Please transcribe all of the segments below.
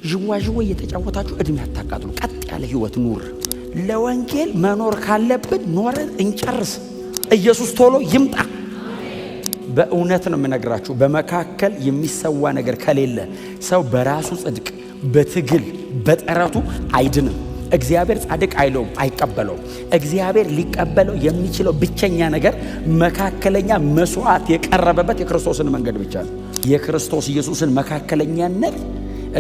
ዥዋዥዌ እየተጫወታችሁ እድሜ አታቃጥሉ። ቀጥ ያለ ህይወት ኑር። ለወንጌል መኖር ካለብን ኖረን እንጨርስ። ኢየሱስ ቶሎ ይምጣ። በእውነት ነው የምነግራችሁ፣ በመካከል የሚሰዋ ነገር ከሌለ ሰው በራሱ ጽድቅ፣ በትግል በጥረቱ አይድንም። እግዚአብሔር ጻድቅ አይለውም፣ አይቀበለውም። እግዚአብሔር ሊቀበለው የሚችለው ብቸኛ ነገር መካከለኛ መስዋዕት የቀረበበት የክርስቶስን መንገድ ብቻ ነው። የክርስቶስ ኢየሱስን መካከለኛነት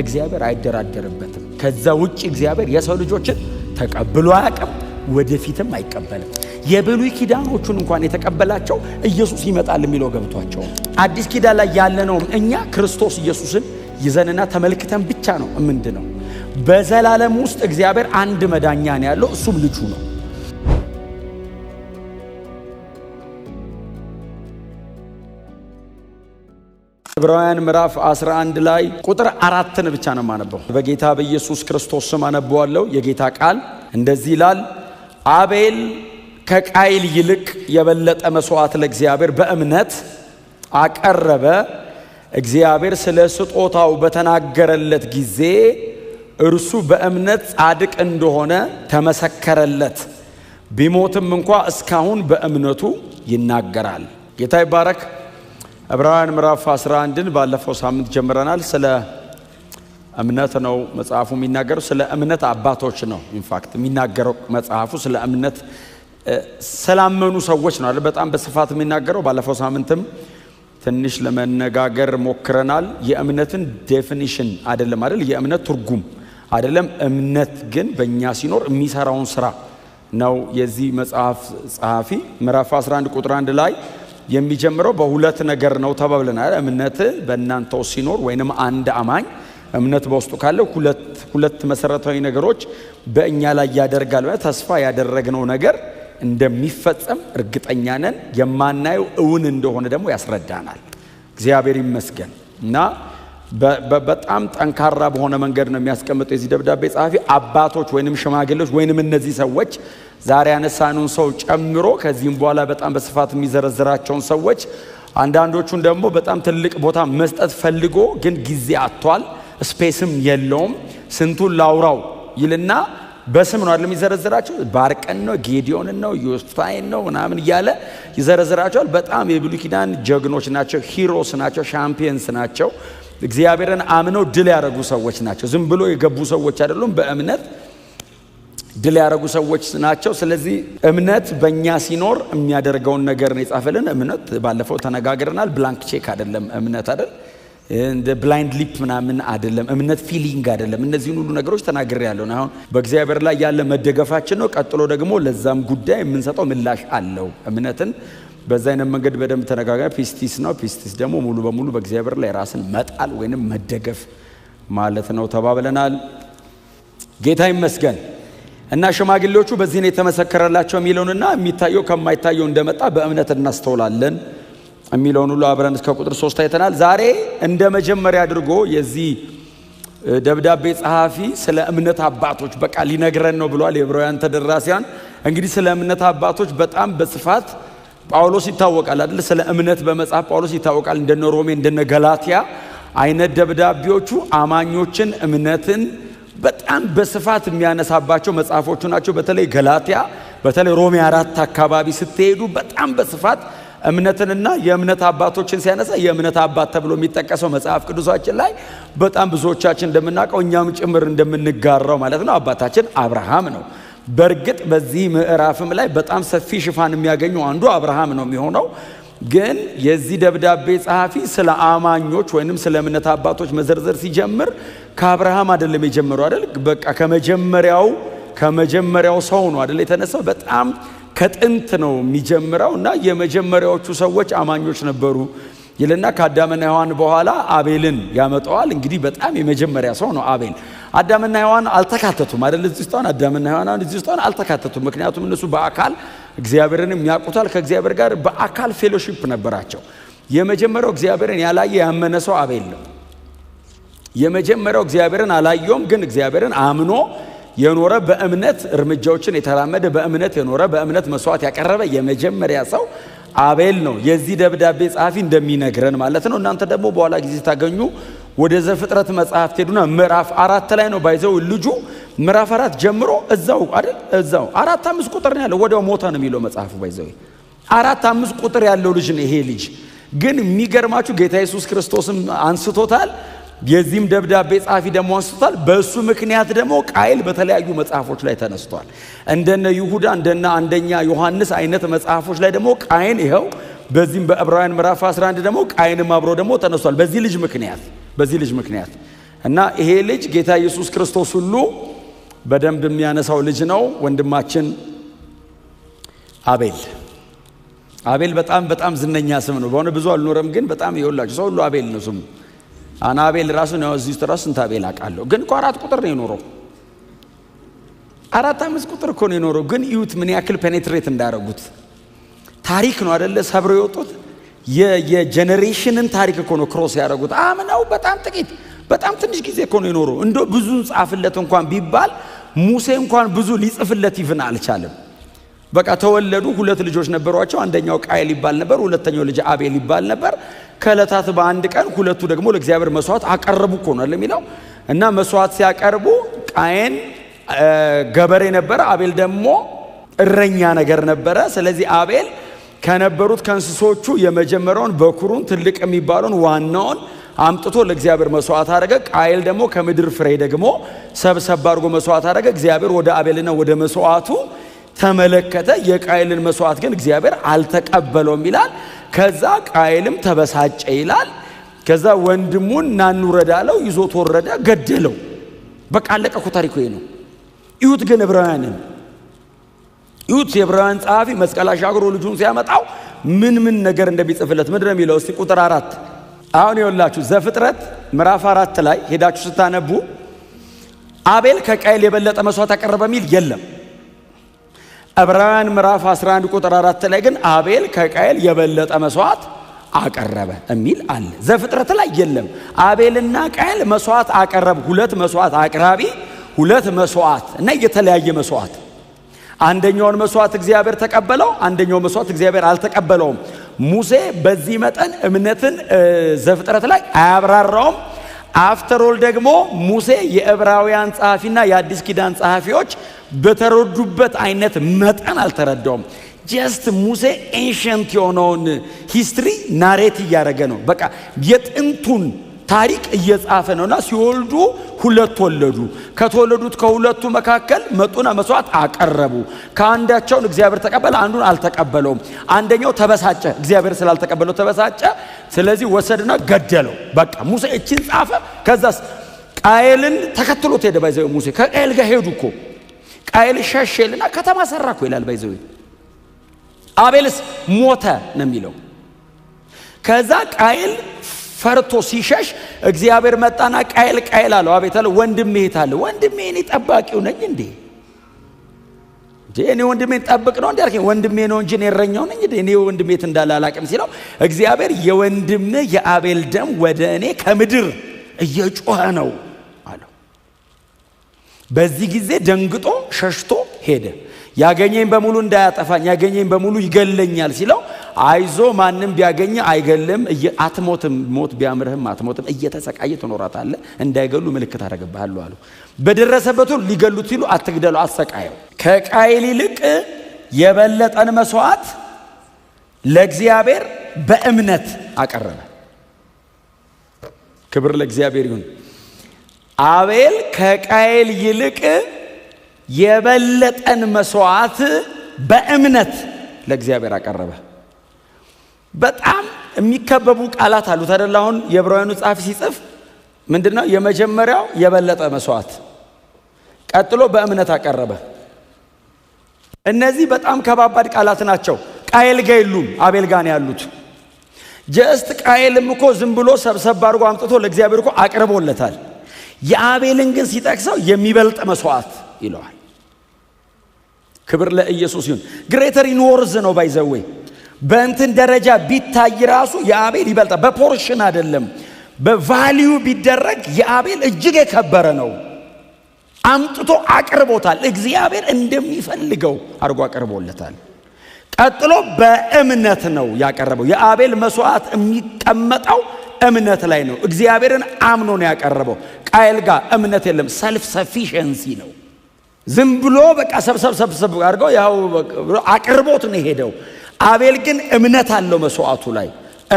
እግዚአብሔር አይደራደርበትም። ከዛ ውጭ እግዚአብሔር የሰው ልጆችን ተቀብሎ አያውቅም፣ ወደፊትም አይቀበልም። የብሉይ ኪዳኖቹን እንኳን የተቀበላቸው ኢየሱስ ይመጣል የሚለው ገብቷቸው፣ አዲስ ኪዳን ላይ ያለነውም እኛ ክርስቶስ ኢየሱስን ይዘንና ተመልክተን ብቻ ነው ምንድነው። በዘላለም ውስጥ እግዚአብሔር አንድ መዳኛ ነው ያለው፣ እሱም ልጁ ነው። ዕብራውያን ምዕራፍ 11 ላይ ቁጥር 4ን ብቻ ነው የማነበው። በጌታ በኢየሱስ ክርስቶስ ስም አነበዋለሁ። የጌታ ቃል እንደዚህ ይላል፣ አቤል ከቃይል ይልቅ የበለጠ መስዋዕት ለእግዚአብሔር በእምነት አቀረበ። እግዚአብሔር ስለ ስጦታው በተናገረለት ጊዜ እርሱ በእምነት ጻድቅ እንደሆነ ተመሰከረለት። ቢሞትም እንኳ እስካሁን በእምነቱ ይናገራል። ጌታ ይባረክ። ዕብራውያን ምዕራፍ 11ን ባለፈው ሳምንት ጀምረናል። ስለ እምነት ነው መጽሐፉ የሚናገረው። ስለ እምነት አባቶች ነው in fact የሚናገረው መጽሐፉ። ስለ እምነት ስላመኑ ሰዎች ነው አይደል? በጣም በስፋት የሚናገረው። ባለፈው ሳምንትም ትንሽ ለመነጋገር ሞክረናል። የእምነትን definition አይደለም አይደል? የእምነት ትርጉም አይደለም። እምነት ግን በእኛ ሲኖር የሚሰራውን ስራ ነው የዚህ መጽሐፍ ጸሐፊ። ምዕራፍ 11 ቁጥር 1 ላይ የሚጀምረው በሁለት ነገር ነው ተባብለናል። እምነት በእናንተ ውስጥ ሲኖር ወይንም አንድ አማኝ እምነት በውስጡ ካለ ሁለት መሰረታዊ ነገሮች በእኛ ላይ ያደርጋል። ተስፋ ያደረግነው ነገር እንደሚፈጸም እርግጠኛ ነን። የማናየው እውን እንደሆነ ደግሞ ያስረዳናል። እግዚአብሔር ይመስገን እና በጣም ጠንካራ በሆነ መንገድ ነው የሚያስቀምጠው የዚህ ደብዳቤ ጸሐፊ። አባቶች ወይንም ሽማግሌዎች ወይንም እነዚህ ሰዎች ዛሬ ያነሳነውን ሰው ጨምሮ ከዚህም በኋላ በጣም በስፋት የሚዘረዝራቸውን ሰዎች፣ አንዳንዶቹን ደግሞ በጣም ትልቅ ቦታ መስጠት ፈልጎ ግን ጊዜ አጥቷል፣ space ም የለውም። ስንቱን ላውራው ይልና በስም ነው አይደል የሚዘረዝራቸው። ባርቅን ነው፣ ጌዲዮንን ነው፣ ዮፍታሔን ነው ምናምን እያለ ይዘረዝራቸዋል። በጣም የብሉይ ኪዳን ጀግኖች ናቸው፣ heroes ናቸው፣ champions ናቸው። እግዚአብሔርን አምነው ድል ያደረጉ ሰዎች ናቸው። ዝም ብሎ የገቡ ሰዎች አይደሉም። በእምነት ድል ያደረጉ ሰዎች ናቸው። ስለዚህ እምነት በእኛ ሲኖር የሚያደርገውን ነገር ነው የጻፈልን። እምነት ባለፈው ተነጋግረናል። Blank check አይደለም እምነት አይደል፣ እንደ blind leap ምናምን አይደለም። እምነት feeling አይደለም። እነዚህን ሁሉ ነገሮች ተናግሬያለሁ። አሁን በእግዚአብሔር ላይ ያለ መደገፋችን ነው። ቀጥሎ ደግሞ ለዛም ጉዳይ የምንሰጠው ምላሽ አለው። እምነትን በዛ አይነት መንገድ በደንብ ተነጋግረን፣ ፒስቲስ ነው። ፒስቲስ ደግሞ ሙሉ በሙሉ በእግዚአብሔር ላይ ራስን መጣል ወይንም መደገፍ ማለት ነው ተባብለናል። ጌታ ይመስገን። እና ሽማግሌዎቹ በዚህ ነው የተመሰከረላቸው የሚለውንና የሚታየው ከማይታየው እንደመጣ በእምነት እናስተውላለን የሚለውን ሁሉ አብረን እስከ ቁጥር 3 አይተናል። ዛሬ እንደ መጀመሪያ አድርጎ የዚህ ደብዳቤ ጸሐፊ ስለ እምነት አባቶች በቃ ሊነግረን ነው ብሏል። የዕብራውያን ተደራሲያን እንግዲህ ስለ እምነት አባቶች በጣም በስፋት ጳውሎስ ይታወቃል አይደል? ስለ እምነት በመጽሐፍ ጳውሎስ ይታወቃል። እንደነ ሮሜ እንደነ ገላትያ አይነት ደብዳቤዎቹ አማኞችን እምነትን በጣም በስፋት የሚያነሳባቸው መጽሐፎቹ ናቸው። በተለይ ገላትያ፣ በተለይ ሮሜ 4 አካባቢ ስትሄዱ በጣም በስፋት እምነትንና የእምነት አባቶችን ሲያነሳ፣ የእምነት አባት ተብሎ የሚጠቀሰው መጽሐፍ ቅዱሳችን ላይ በጣም ብዙዎቻችን እንደምናውቀው፣ እኛም ጭምር እንደምንጋራው ማለት ነው፣ አባታችን አብርሃም ነው። በእርግጥ በዚህ ምዕራፍም ላይ በጣም ሰፊ ሽፋን የሚያገኘው አንዱ አብርሃም ነው የሚሆነው። ግን የዚህ ደብዳቤ ጸሐፊ ስለ አማኞች ወይንም ስለ እምነት አባቶች መዘርዘር ሲጀምር ከአብርሃም አይደለም የጀመረው አይደል? በቃ ከመጀመሪያው ሰው ነው አይደል የተነሳው። በጣም ከጥንት ነው የሚጀምረው እና የመጀመሪያዎቹ ሰዎች አማኞች ነበሩ ይልና ከአዳምና ሔዋን በኋላ አቤልን ያመጣዋል። እንግዲህ በጣም የመጀመሪያ ሰው ነው አቤል። አዳምና ሔዋን አልተካተቱም አይደል? እዚህ ውስጥ አሁን አዳምና ሔዋን አሁን እዚህ ውስጥ አሁን አልተካተቱም። ምክንያቱም እነሱ በአካል እግዚአብሔርንም ያውቁታል። ከእግዚአብሔር ጋር በአካል fellowship ነበራቸው። የመጀመሪያው እግዚአብሔርን ያላየ ያመነ ሰው አቤል ነው። የመጀመሪያው እግዚአብሔርን አላየውም፣ ግን እግዚአብሔርን አምኖ የኖረ፣ በእምነት እርምጃዎችን የተራመደ፣ በእምነት የኖረ፣ በእምነት መስዋዕት ያቀረበ የመጀመሪያ ሰው አቤል ነው። የዚህ ደብዳቤ ጸሐፊ እንደሚነግረን ማለት ነው። እናንተ ደግሞ በኋላ ጊዜ ታገኙ ወደ ዘፍጥረት መጽሐፍ ትሄዱና ምዕራፍ 4 ላይ ነው by the way ልጁ፣ ምዕራፍ 4 ጀምሮ እዛው አይደል? እዛው 4፣ 5 ቁጥር ነው ያለው። ወዲያው ሞተ ነው የሚለው መጽሐፉ። By the way 4፣ 5 ቁጥር ያለው ልጅ ነው ይሄ ልጅ። ግን የሚገርማችሁ ጌታ ኢየሱስ ክርስቶስም አንስቶታል። የዚህም ደብዳቤ ጸሐፊ ደግሞ አንስቶታል። በእሱ ምክንያት ደግሞ ቃየል በተለያዩ መጽሐፎች ላይ ተነስቷል። እንደነ ይሁዳ፣ እንደነ አንደኛ ዮሐንስ አይነት መጽሐፎች ላይ ደግሞ ቃየን ይኸው፣ በዚህም በዕብራውያን ምዕራፍ 11 ደግሞ ቃየንም አብሮ ደግሞ ተነስቷል በዚህ ልጅ ምክንያት። እና ይሄ ልጅ ጌታ ኢየሱስ ክርስቶስ ሁሉ በደንብ የሚያነሳው ልጅ ነው። ወንድማችን አቤል። አቤል በጣም በጣም ዝነኛ ስም ነው። በሆነ ብዙ አልኖረም፣ ግን በጣም ይኸውላችሁ ሰው ሁሉ አቤል ነው ስሙ። አና አቤል ራሱ ነው። እዚህ ውስጥ ራሱ ስንት አቤል አውቃለሁ። ግን እኮ 4 ቁጥር ነው የኖረው። 4፣ 5 ቁጥር እኮ ነው የኖረው። ግን እዩት ምን ያክል penetrate እንዳደረጉት። ታሪክ ነው አደለ? ሰብረው የወጡት የ generation ን ታሪክ እኮ ነው cross ያደረጉት። አምነው በጣም ጥቂት፣ በጣም ትንሽ ጊዜ እኮ ነው የኖረው። እንደ ብዙ ጻፍለት እንኳን ቢባል ሙሴ እንኳን ብዙ ሊጽፍለት ይፍን አልቻለም። በቃ ተወለዱ። ሁለት ልጆች ነበሯቸው። አንደኛው ቃየል ይባል ነበር፣ ሁለተኛው ልጅ አቤል ይባል ነበር። ከዕለታት በአንድ ቀን ሁለቱ ደግሞ ለእግዚአብሔር መስዋዕት አቀረቡ እኮ ነው የሚለው። እና መስዋዕት ሲያቀርቡ ቃየን ገበሬ ነበረ፣ አቤል ደግሞ እረኛ ነገር ነበረ። ስለዚህ አቤል ከነበሩት ከእንስሶቹ የመጀመሪያውን፣ በኩሩን፣ ትልቅ የሚባለውን፣ ዋናውን አምጥቶ ለእግዚአብሔር መስዋዕት አደረገ። ቃየል ደግሞ ከምድር ፍሬ ደግሞ ሰብሰብ አድርጎ መስዋዕት አደረገ። እግዚአብሔር ወደ አቤልና ወደ መስዋዕቱ ተመለከተ። የቃየልን መስዋዕት ግን እግዚአብሔር አልተቀበለውም ይላል። ከዛ ቃየልም ተበሳጨ ይላል። ከዛ ወንድሙን ና እንውረድ አለው። ይዞት ወረደ፣ ገደለው። በቃ አለቀ እኮ፣ ታሪኩ ይሄ ነው። እዩት ግን ዕብራውያንን እዩት። የዕብራውያን ጸሐፊ መስቀል አሻግሮ ልጁን ሲያመጣው ምን ምን ነገር እንደሚጽፍለት ምንድን ነው የሚለው? እስቲ ቁጥር 4። አሁን ይኸውላችሁ ዘፍጥረት ምዕራፍ 4 ላይ ሄዳችሁ ስታነቡ አቤል ከቃየል የበለጠ መስዋዕት አቀረበ የሚል የለም። ዕብራውያን ምዕራፍ 11 ቁጥር 4 ላይ ግን አቤል ከቃየል የበለጠ መስዋዕት አቀረበ የሚል አለ። ዘፍጥረት ላይ የለም። አቤልና ቃየል መስዋዕት አቀረቡ። ሁለት መስዋዕት አቅራቢ፣ ሁለት መስዋዕት እና የተለያየ መስዋዕት። አንደኛውን መስዋዕት እግዚአብሔር ተቀበለው፣ አንደኛው መስዋዕት እግዚአብሔር አልተቀበለውም። ሙሴ በዚህ መጠን እምነትን ዘፍጥረት ላይ አያብራራውም። After all ደግሞ ሙሴ የዕብራውያን ጸሐፊና የአዲስ ኪዳን ጸሐፊዎች በተረዱበት አይነት መጠን አልተረዳውም። Just ሙሴ ancient የሆነውን history narrate እያደረገ ነው። በቃ የጥንቱን ታሪክ እየጻፈ ነውና ሲወልዱ ሁለት ወለዱ። ከተወለዱት ከሁለቱ መካከል መጡና መስዋዕት አቀረቡ። ከአንዳቸውን እግዚአብሔር ተቀበለ፣ አንዱን አልተቀበለውም። አንደኛው ተበሳጨ፣ እግዚአብሔር ስላልተቀበለው ተበሳጨ። ስለዚህ ወሰድና ገደለው። በቃ ሙሴ እችን ጻፈ። ከዛስ ቃየልን ተከትሎት ሄደ። By the way ሙሴ ከቃየል ጋር ሄዱ እኮ። ቃየል ሸሸልና ከተማ ሰራ እኮ ይላል። By the way አቤልስ ሞተ ነው የሚለው። ከዛ ቃየል ፈርቶ ሲሸሽ እግዚአብሔር መጣና ቃየል፣ ቃየል አለው። አቤት አለ። ወንድምህ የት አለ? ወንድሜ እኔ ጠባቂው ነኝ እንዴ? እንዴ እኔ ወንድሜን ጠብቅ ነው እንዴ አልከኝ? ወንድሜ ነው እንጂ እኔ እረኛው ነኝ እንዴ? እኔ ወንድሜ የት እንዳለ አላቅም ሲለው እግዚአብሔር የወንድምህ የአቤል ደም ወደ እኔ ከምድር እየጮኸ ነው አለው። በዚህ ጊዜ ደንግጦ ሸሽቶ ሄደ። ያገኘኝ በሙሉ እንዳያጠፋኝ፣ ያገኘኝ በሙሉ ይገለኛል ሲለው አይዞ፣ ማንም ቢያገኝ አይገልም፣ አትሞትም፣ ሞት ቢያምርህም አትሞትም፣ እየተሰቃየ ትኖራታለህ፣ እንዳይገሉ ምልክት አደርግብሃለሁ አሉ። በደረሰበት ሁሉ ሊገሉት ሲሉ አትግደሉ፣ አሰቃየው። ከቃየል ይልቅ የበለጠን መስዋዕት ለእግዚአብሔር በእምነት አቀረበ። ክብር ለእግዚአብሔር ይሁን። አቤል ከቃየል ይልቅ የበለጠን መስዋዕት በእምነት ለእግዚአብሔር አቀረበ። በጣም የሚከበቡ ቃላት አሉት አይደል? አሁን የዕብራውያኑ ጸሐፊ ሲጽፍ ምንድነው? የመጀመሪያው የበለጠ መስዋዕት፣ ቀጥሎ በእምነት አቀረበ። እነዚህ በጣም ከባባድ ቃላት ናቸው። ቃየል ጋ የሉም፣ አቤል ጋ ነው ያሉት። Just ቃየልም እኮ ዝም ብሎ ሰብሰብ አድርጎ አምጥቶ ለእግዚአብሔር እኮ አቅርቦለታል። የአቤልን ግን ሲጠቅሰው የሚበልጥ መስዋዕት ይለዋል። ክብር ለኢየሱስ ይሁን። Greater in worth ነው by the way። በእንትን ደረጃ ቢታይ ራሱ የአቤል ይበልጣል። በ portion አይደለም፣ በ value ቢደረግ የአቤል እጅግ የከበረ ነው። አምጥቶ አቅርቦታል። እግዚአብሔር እንደሚፈልገው አድርጎ አቅርቦለታል። ቀጥሎ በእምነት ነው ያቀረበው። የአቤል መስዋዕት የሚቀመጠው እምነት ላይ ነው። እግዚአብሔርን አምኖ ነው ያቀረበው። ቃየል ጋር እምነት የለም፣ self sufficiency ነው። ዝም ብሎ በቃ ሰብሰብ ሰብሰብ አድርገው ያው አቅርቦት ነው የሄደው። አቤል ግን እምነት አለው መስዋዕቱ ላይ።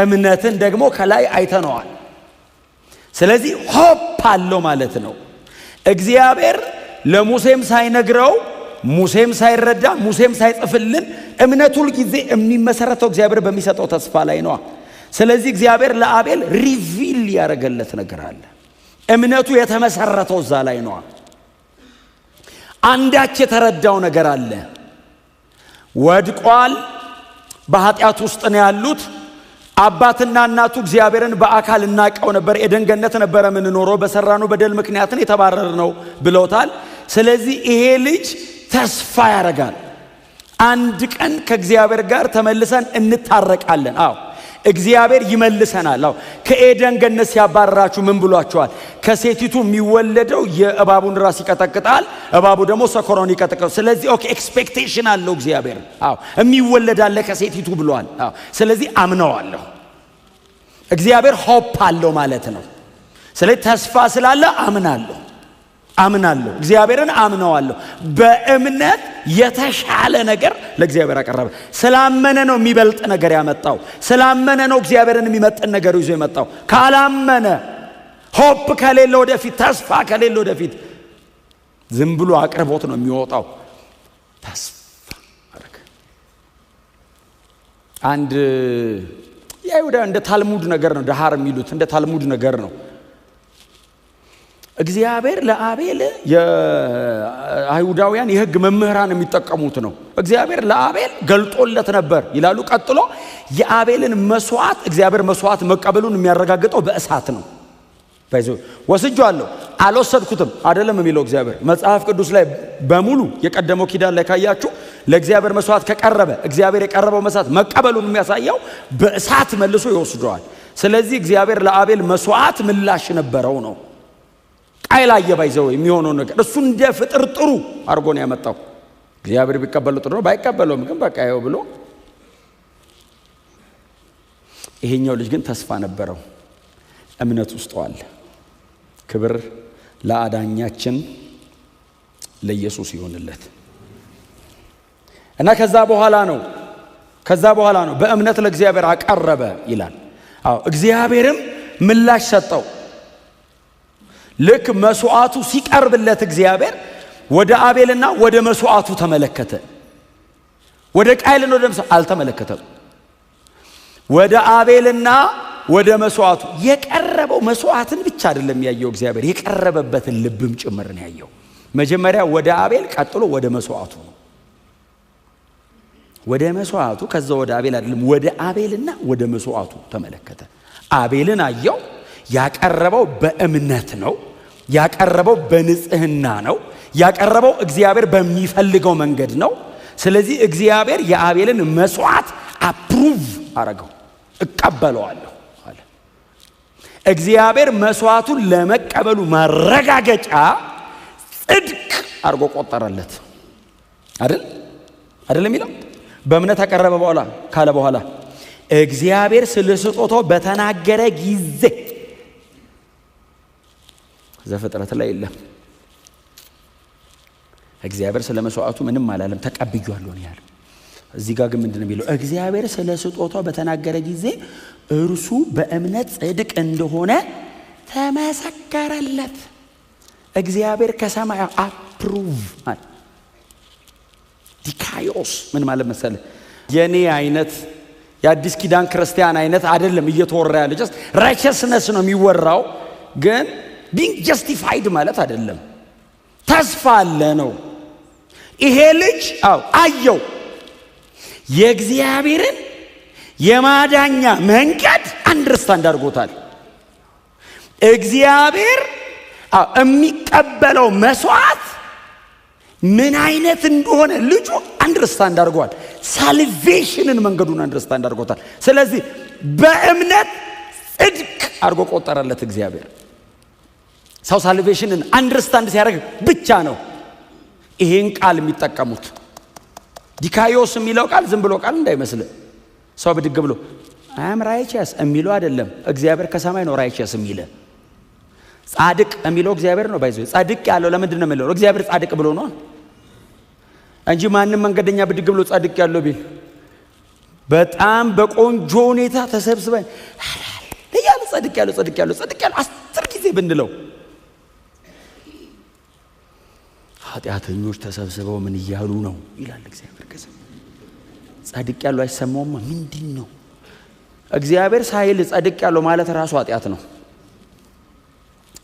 እምነትን ደግሞ ከላይ አይተነዋል። ስለዚህ hope አለው ማለት ነው። እግዚአብሔር ለሙሴም ሳይነግረው፣ ሙሴም ሳይረዳ፣ ሙሴም ሳይጽፍልን እምነት ሁል ጊዜ የሚመሰረተው እግዚአብሔር በሚሰጠው ተስፋ ላይ ነዋ። ስለዚህ እግዚአብሔር ለአቤል reveal ያደረገለት ነገር አለ። እምነቱ የተመሰረተው እዛ ላይ ነዋ። አንዳች የተረዳው ነገር አለ። ወድቋል፣ በኃጢአት ውስጥ ነው ያሉት። አባትና እናቱ እግዚአብሔርን በአካል እናቀው ነበር፣ ኤደን ገነት ነበረ የምንኖረው፣ በሰራነው በደል ምክንያትን የተባረርነው ብለውታል። ስለዚህ ይሄ ልጅ ተስፋ ያደርጋል። አንድ ቀን ከእግዚአብሔር ጋር ተመልሰን እንታረቃለን። አዎ፣ እግዚአብሔር ይመልሰናል። አዎ፣ ከኤደን ገነት ሲያባረራችሁ ምን ብሏችኋል? ከሴቲቱ የሚወለደው የእባቡን ራስ ይቀጠቅጣል፣ እባቡ ደግሞ ሰኮራውን ይቀጠቅጣል። ስለዚህ okay፣ expectation አለው እግዚአብሔር። አዎ፣ የሚወለድ አለ ከሴቲቱ ብሏል። አዎ፣ ስለዚህ አምነዋለሁ። እግዚአብሔር hope አለው ማለት ነው። ስለዚህ ተስፋ ስላለ አምናለሁ፣ አምናለሁ፣ እግዚአብሔርን አምነዋለሁ። በእምነት የተሻለ ነገር ለእግዚአብሔር አቀረበ። ስላመነ ነው የሚበልጥ ነገር ያመጣው። ስላመነ ነው እግዚአብሔርን የሚመጥን ነገር ይዞ የመጣው። ካላመነ፣ hope ከሌለ ወደፊት፣ ተስፋ ከሌለ ወደፊት ዝም ብሎ አቅርቦት ነው የሚወጣው። ተስፋ አደረገ። አንድ የአይሁዳ እንደ ታልሙድ ነገር ነው፣ ደሃር የሚሉት እንደ ታልሙድ ነገር ነው። እግዚአብሔር ለአቤል፣ የአይሁዳውያን የሕግ መምህራን የሚጠቀሙት ነው። እግዚአብሔር ለአቤል ገልጦለት ነበር ይላሉ። ቀጥሎ የአቤልን መስዋዕት እግዚአብሔር መስዋዕት መቀበሉን የሚያረጋግጠው በእሳት ነው። ወስጄዋለሁ አልወሰድኩትም አይደለም የሚለው እግዚአብሔር። መጽሐፍ ቅዱስ ላይ በሙሉ የቀደመው ኪዳን ላይ ካያችሁ ለእግዚአብሔር መስዋዕት ከቀረበ እግዚአብሔር የቀረበው መስዋዕት መቀበሉን የሚያሳየው በእሳት መልሶ ይወስደዋል። ስለዚህ እግዚአብሔር ለአቤል መስዋዕት ምላሽ ነበረው ነው። ቃየል አየ by the way የሚሆነው ነገር እሱ እንደ ፍጥር ጥሩ አድርጎ ነው ያመጣው። እግዚአብሔር ቢቀበለው ጥሩ ነው፣ ባይቀበለውም ግን በቃ ይኸው ብሎ። ይሄኛው ልጅ ግን ተስፋ ነበረው፣ እምነት ውስጥ አለ። ክብር ለአዳኛችን ለኢየሱስ ይሁንለት። እና ከዛ በኋላ ነው በእምነት ለእግዚአብሔር አቀረበ ይላል። አዎ፣ እግዚአብሔርም ምላሽ ሰጠው። ልክ መስዋዕቱ ሲቀርብለት እግዚአብሔር ወደ አቤልና ወደ መስዋዕቱ ተመለከተ። ወደ ቃየልና ወደ መስዋዕቱ አልተመለከተም። ወደ አቤልና ወደ መስዋዕቱ። የቀረበው መስዋዕትን ብቻ አይደለም ያየው እግዚአብሔር፣ የቀረበበትን ልብም ጭምር ነው ያየው። መጀመሪያ ወደ አቤል፣ ቀጥሎ ወደ መስዋዕቱ ነው። ወደ መስዋዕቱ ከዛ ወደ አቤል አይደለም፣ ወደ አቤልና ወደ መስዋዕቱ ተመለከተ። አቤልን አየው። ያቀረበው በእምነት ነው። ያቀረበው በንጽህና ነው። ያቀረበው እግዚአብሔር በሚፈልገው መንገድ ነው። ስለዚህ እግዚአብሔር የአቤልን መስዋዕት approve አረገው። እቀበለዋለሁ አለ። እግዚአብሔር መስዋዕቱን ለመቀበሉ ማረጋገጫ ጽድቅ አድርጎ ቆጠረለት። አይደል አይደል የሚለው? በእምነት አቀረበ በኋላ ካለ በኋላ እግዚአብሔር ስለ ስጦታው በተናገረ ጊዜ፣ ዘፍጥረት ላይ የለም። እግዚአብሔር ስለ መስዋዕቱ ምንም አላለም፣ ተቀብያለሁ ነው ያለው። እዚህ ጋር ግን ምንድን ነው የሚለው? እግዚአብሔር ስለ ስጦታው በተናገረ ጊዜ እርሱ በእምነት ጽድቅ እንደሆነ ተመሰከረለት። እግዚአብሔር ከሰማይ approve። ዲካዮስ ምን ማለት መሰለህ? የኔ አይነት የአዲስ ኪዳን ክርስቲያን አይነት አይደለም እየተወራ ያለ፣ just righteousness ነው የሚወራው፣ ግን being justified ማለት አይደለም። ተስፋ አለ ነው። ይሄ ልጅ አዎ አየው፣ የእግዚአብሔርን የማዳኛ መንገድ understand አድርጎታል። እግዚአብሔር የሚቀበለው መስዋዕት ምን አይነት እንደሆነ ልጁ understand አድርጓል። Salvation ን መንገዱን understand አድርጎታል። ስለዚህ በእምነት ጽድቅ አድርጎ ቆጠረለት እግዚአብሔር። ሰው salvation ን understand ሲያደርግ ብቻ ነው ይሄን ቃል የሚጠቀሙት። ዲካዮስ የሚለው ቃል ዝም ብሎ ቃል እንዳይመስል። ሰው ብድግ ብሎ I'm righteous የሚለው አይደለም። እግዚአብሔር ከሰማይ ነው righteous የሚል። ጻድቅ የሚለው እግዚአብሔር ነው። By the way ጻድቅ ያለው ለምንድን ነው የሚለው? እግዚአብሔር ጻድቅ ብሎ ነው እንጂ ማንም መንገደኛ ብድግ ብሎ ጻድቅ ያለው ቢል፣ በጣም በቆንጆ ሁኔታ ተሰብስበን እያለ ጻድቅ ያለው፣ ጻድቅ ያለው፣ ጻድቅ ያለው 10 ጊዜ ብንለው፣ ኃጢአተኞች ተሰብስበው ምን እያሉ ነው ይላል እግዚአብሔር። ከሰማይ ጻድቅ ያለው አይሰማውማ። ምንድን ነው? እግዚአብሔር ሳይል ጻድቅ ያለው ማለት ራሱ ኃጢአት ነው።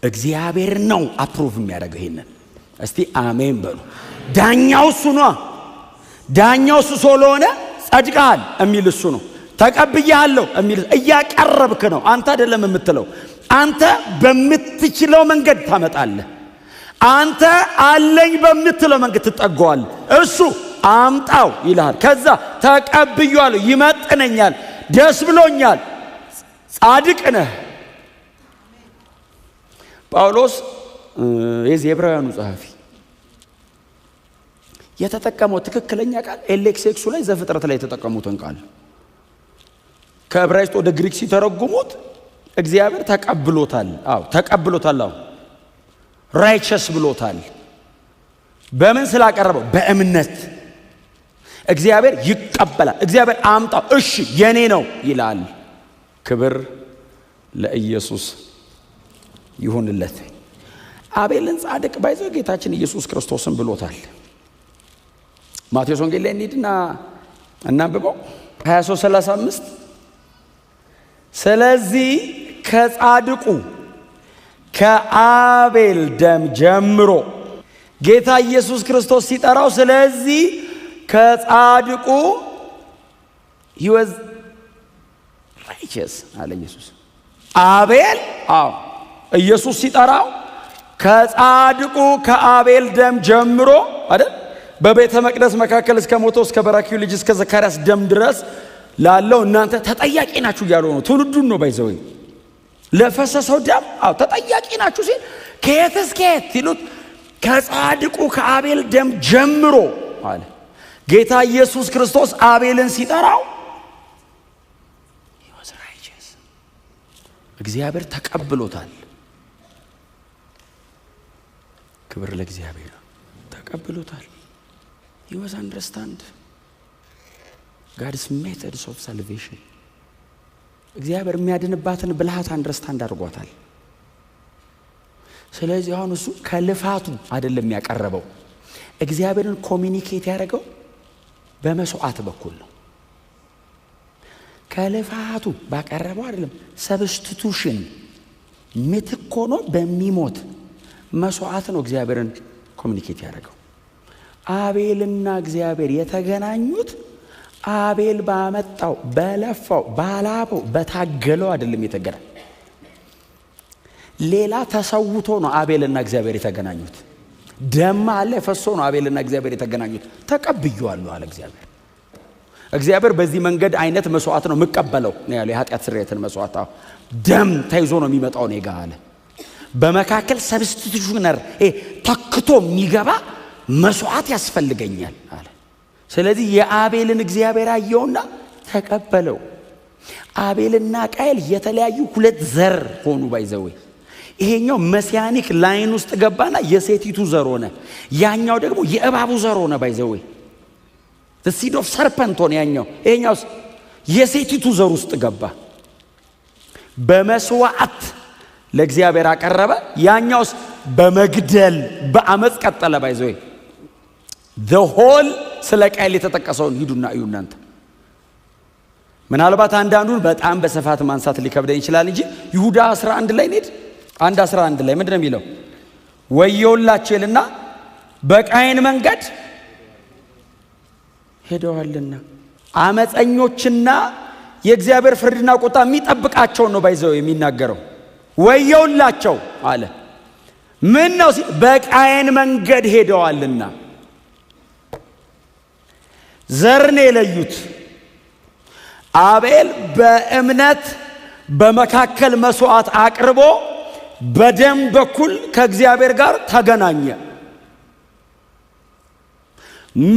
እግዚአብሔር ነው approve የሚያደርገው ይሄንን። እስቲ አሜን በሉ። ዳኛው እሱ ነው። ዳኛው እሱ ስለሆነ ጸድቀሃል የሚል እሱ ነው። ተቀብያለሁ የሚል እያቀረብክ ነው። አንተ አይደለም የምትለው። አንተ በምትችለው መንገድ ታመጣለህ። አንተ አለኝ በምትለው መንገድ ትጠጋዋለህ። እሱ አምጣው ይልሃል። ከዛ ተቀብያለሁ፣ ይመጥነኛል፣ ደስ ብሎኛል፣ ጻድቅ ነህ። ጳውሎስ፣ የዚህ የዕብራውያኑ ጸሐፊ፣ የተጠቀመው ትክክለኛ ቃል LXX ኡ ላይ ዘፍጥረት ላይ የተጠቀሙትን ቃል ከዕብራይስጥ ወደ ግሪክ ሲተረጉሙት እግዚአብሔር ተቀብሎታል። አዎ፣ ተቀብሎታል። አዎ፣ righteous ብሎታል። በምን ስላቀረበው? በእምነት። እግዚአብሔር ይቀበላል። እግዚአብሔር አምጣው፣ እሺ የኔ ነው ይላል። ክብር ለኢየሱስ ይሁንለት። አቤልን ጻድቅ by the way ጌታችን ኢየሱስ ክርስቶስን ብሎታል። ማቴዎስ ወንጌል ላይ እንሂድና እናንብበው፣ 23:35። ስለዚህ ከጻድቁ ከአቤል ደም ጀምሮ፣ ጌታ ኢየሱስ ክርስቶስ ሲጠራው፣ ስለዚህ ከጻድቁ፣ he was righteous አለ ኢየሱስ። አቤል፣ አዎ፣ ኢየሱስ ሲጠራው ከጻድቁ ከአቤል ደም ጀምሮ አይደል፣ በቤተ መቅደስ መካከል እስከ ሞተው እስከ በራኪዩ ልጅ እስከ ዘካርያስ ደም ድረስ ላለው እናንተ ተጠያቂ ናችሁ እያሉ ነው። ትውልዱን ነው by the way። ለፈሰሰው ደም፣ አዎ፣ ተጠያቂ ናችሁ ሲል ከየት እስከ የት ሲሉት ከጻድቁ ከአቤል ደም ጀምሮ አለ። ጌታ ኢየሱስ ክርስቶስ አቤልን ሲጠራው he was righteous። እግዚአብሔር ተቀብሎታል። ክብር ለእግዚአብሔር። ተቀብሎታል። He was understand God's methods of salvation። እግዚአብሔር የሚያድንባትን ብልሃት understand አድርጓታል። ስለዚህ አሁን እሱ ከልፋቱ አይደለም ያቀረበው፣ እግዚአብሔርን communicate ያደረገው በመስዋዕት በኩል ነው። ከልፋቱ ባቀረበው አይደለም፣ substitution ምትክ ሆኖ በሚሞት መስዋዕት ነው እግዚአብሔርን communicate ያደረገው። አቤልና እግዚአብሔር የተገናኙት አቤል ባመጣው፣ በለፋው፣ ባላበው፣ በታገለው አይደለም የተገናኝ። ሌላ ተሰውቶ ነው አቤልና እግዚአብሔር የተገናኙት። ደም አለ ፈሶ ነው አቤልና እግዚአብሔር የተገናኙት። ተቀብዬዋለሁ አለ እግዚአብሔር። እግዚአብሔር በዚህ መንገድ አይነት መስዋዕት ነው የምቀበለው ነው ያለው። የኃጢአት ስርየትን መስዋዕት፣ አዎ፣ ደም ተይዞ ነው የሚመጣው እኔ ጋ አለ። በመካከል substitutioner ተክቶ የሚገባ መስዋዕት ያስፈልገኛል አለ። ስለዚህ የአቤልን እግዚአብሔር አየውና ተቀበለው። አቤልና ቃየል የተለያዩ ሁለት ዘር ሆኑ። By the way ይሄኛው messianic line ውስጥ ገባና የሴቲቱ ዘር ሆነ። ያኛው ደግሞ የእባቡ ዘር ሆነ። By the way seed of serpent ሆነ ያኛው። ይሄኛው የሴቲቱ ዘር ውስጥ ገባ። በመስዋዕት ለእግዚአብሔር አቀረበ። ያኛውስ በመግደል በአመፅ ቀጠለ። By the way the whole ስለ ቃየል የተጠቀሰውን ሂዱና እዩ እናንተ። ምናልባት አንዳንዱን በጣም በስፋት ማንሳት ሊከብደኝ ይችላል እንጂ ይሁዳ 11 ላይ እንሂድ። 1 11 ላይ ምንድን ነው የሚለው? ወዮላቸው ይልና በቃየን መንገድ ሄደዋልና አመፀኞችና የእግዚአብሔር ፍርድና ቁጣ የሚጠብቃቸውን ነው by the way የሚናገረው። ወዮላቸው አለ። ምን ነው ሲል በቃየን መንገድ ሄደዋልና። ዘርን የለዩት። አቤል በእምነት በመካከል መስዋዕት አቅርቦ በደም በኩል ከእግዚአብሔር ጋር ተገናኘ።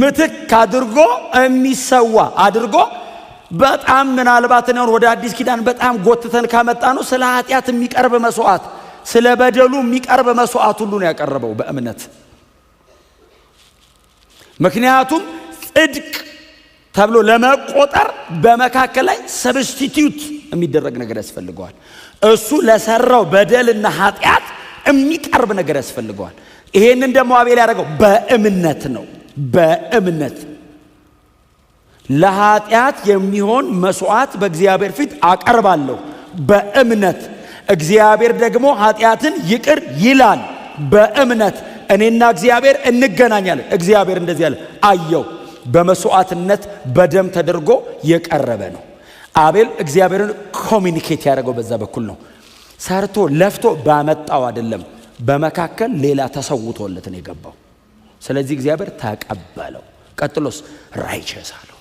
ምትክ አድርጎ የሚሰዋ አድርጎ በጣም ምናልባት ነው ወደ አዲስ ኪዳን በጣም ጎትተን ካመጣ ነው ስለ ኃጢአት የሚቀርብ መስዋዕት፣ ስለ በደሉ የሚቀርብ መስዋዕት ሁሉ ነው ያቀረበው በእምነት። ምክንያቱም ጽድቅ ተብሎ ለመቆጠር በመካከል ላይ substitute የሚደረግ ነገር ያስፈልገዋል። እሱ ለሰራው በደልና ኃጢአት የሚቀርብ ነገር ያስፈልገዋል። ይሄንን ደግሞ አቤል ያደረገው በእምነት ነው። በእምነት ለኃጢአት የሚሆን መስዋዕት በእግዚአብሔር ፊት አቀርባለሁ በእምነት። እግዚአብሔር ደግሞ ኃጢአትን ይቅር ይላል በእምነት። እኔና እግዚአብሔር እንገናኛለን። እግዚአብሔር እንደዚህ አለ፣ አየው፣ በመስዋዕትነት በደም ተደርጎ የቀረበ ነው። አቤል እግዚአብሔርን communicate ያደረገው በዛ በኩል ነው። ሰርቶ ለፍቶ ባመጣው አይደለም፣ በመካከል ሌላ ተሰውቶለት ነው የገባው። ስለዚህ እግዚአብሔር ተቀበለው። ቀጥሎስ righteous አለው።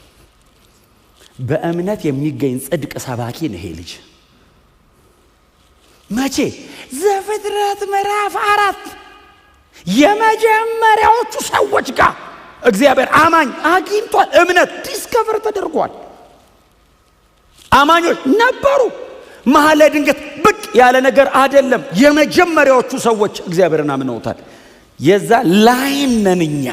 በእምነት የሚገኝ ጽድቅ ሰባኪ ነው ይሄ ልጅ። መቼ? ዘፍጥረት ምዕራፍ 4 የመጀመሪያዎቹ ሰዎች ጋር እግዚአብሔር አማኝ አግኝቷል። እምነት discover ተደርጓል። አማኞች ነበሩ። መሃል ላይ ድንገት ብቅ ያለ ነገር አይደለም። የመጀመሪያዎቹ ሰዎች እግዚአብሔርን አምነውታል። የዛ line ነን እኛ።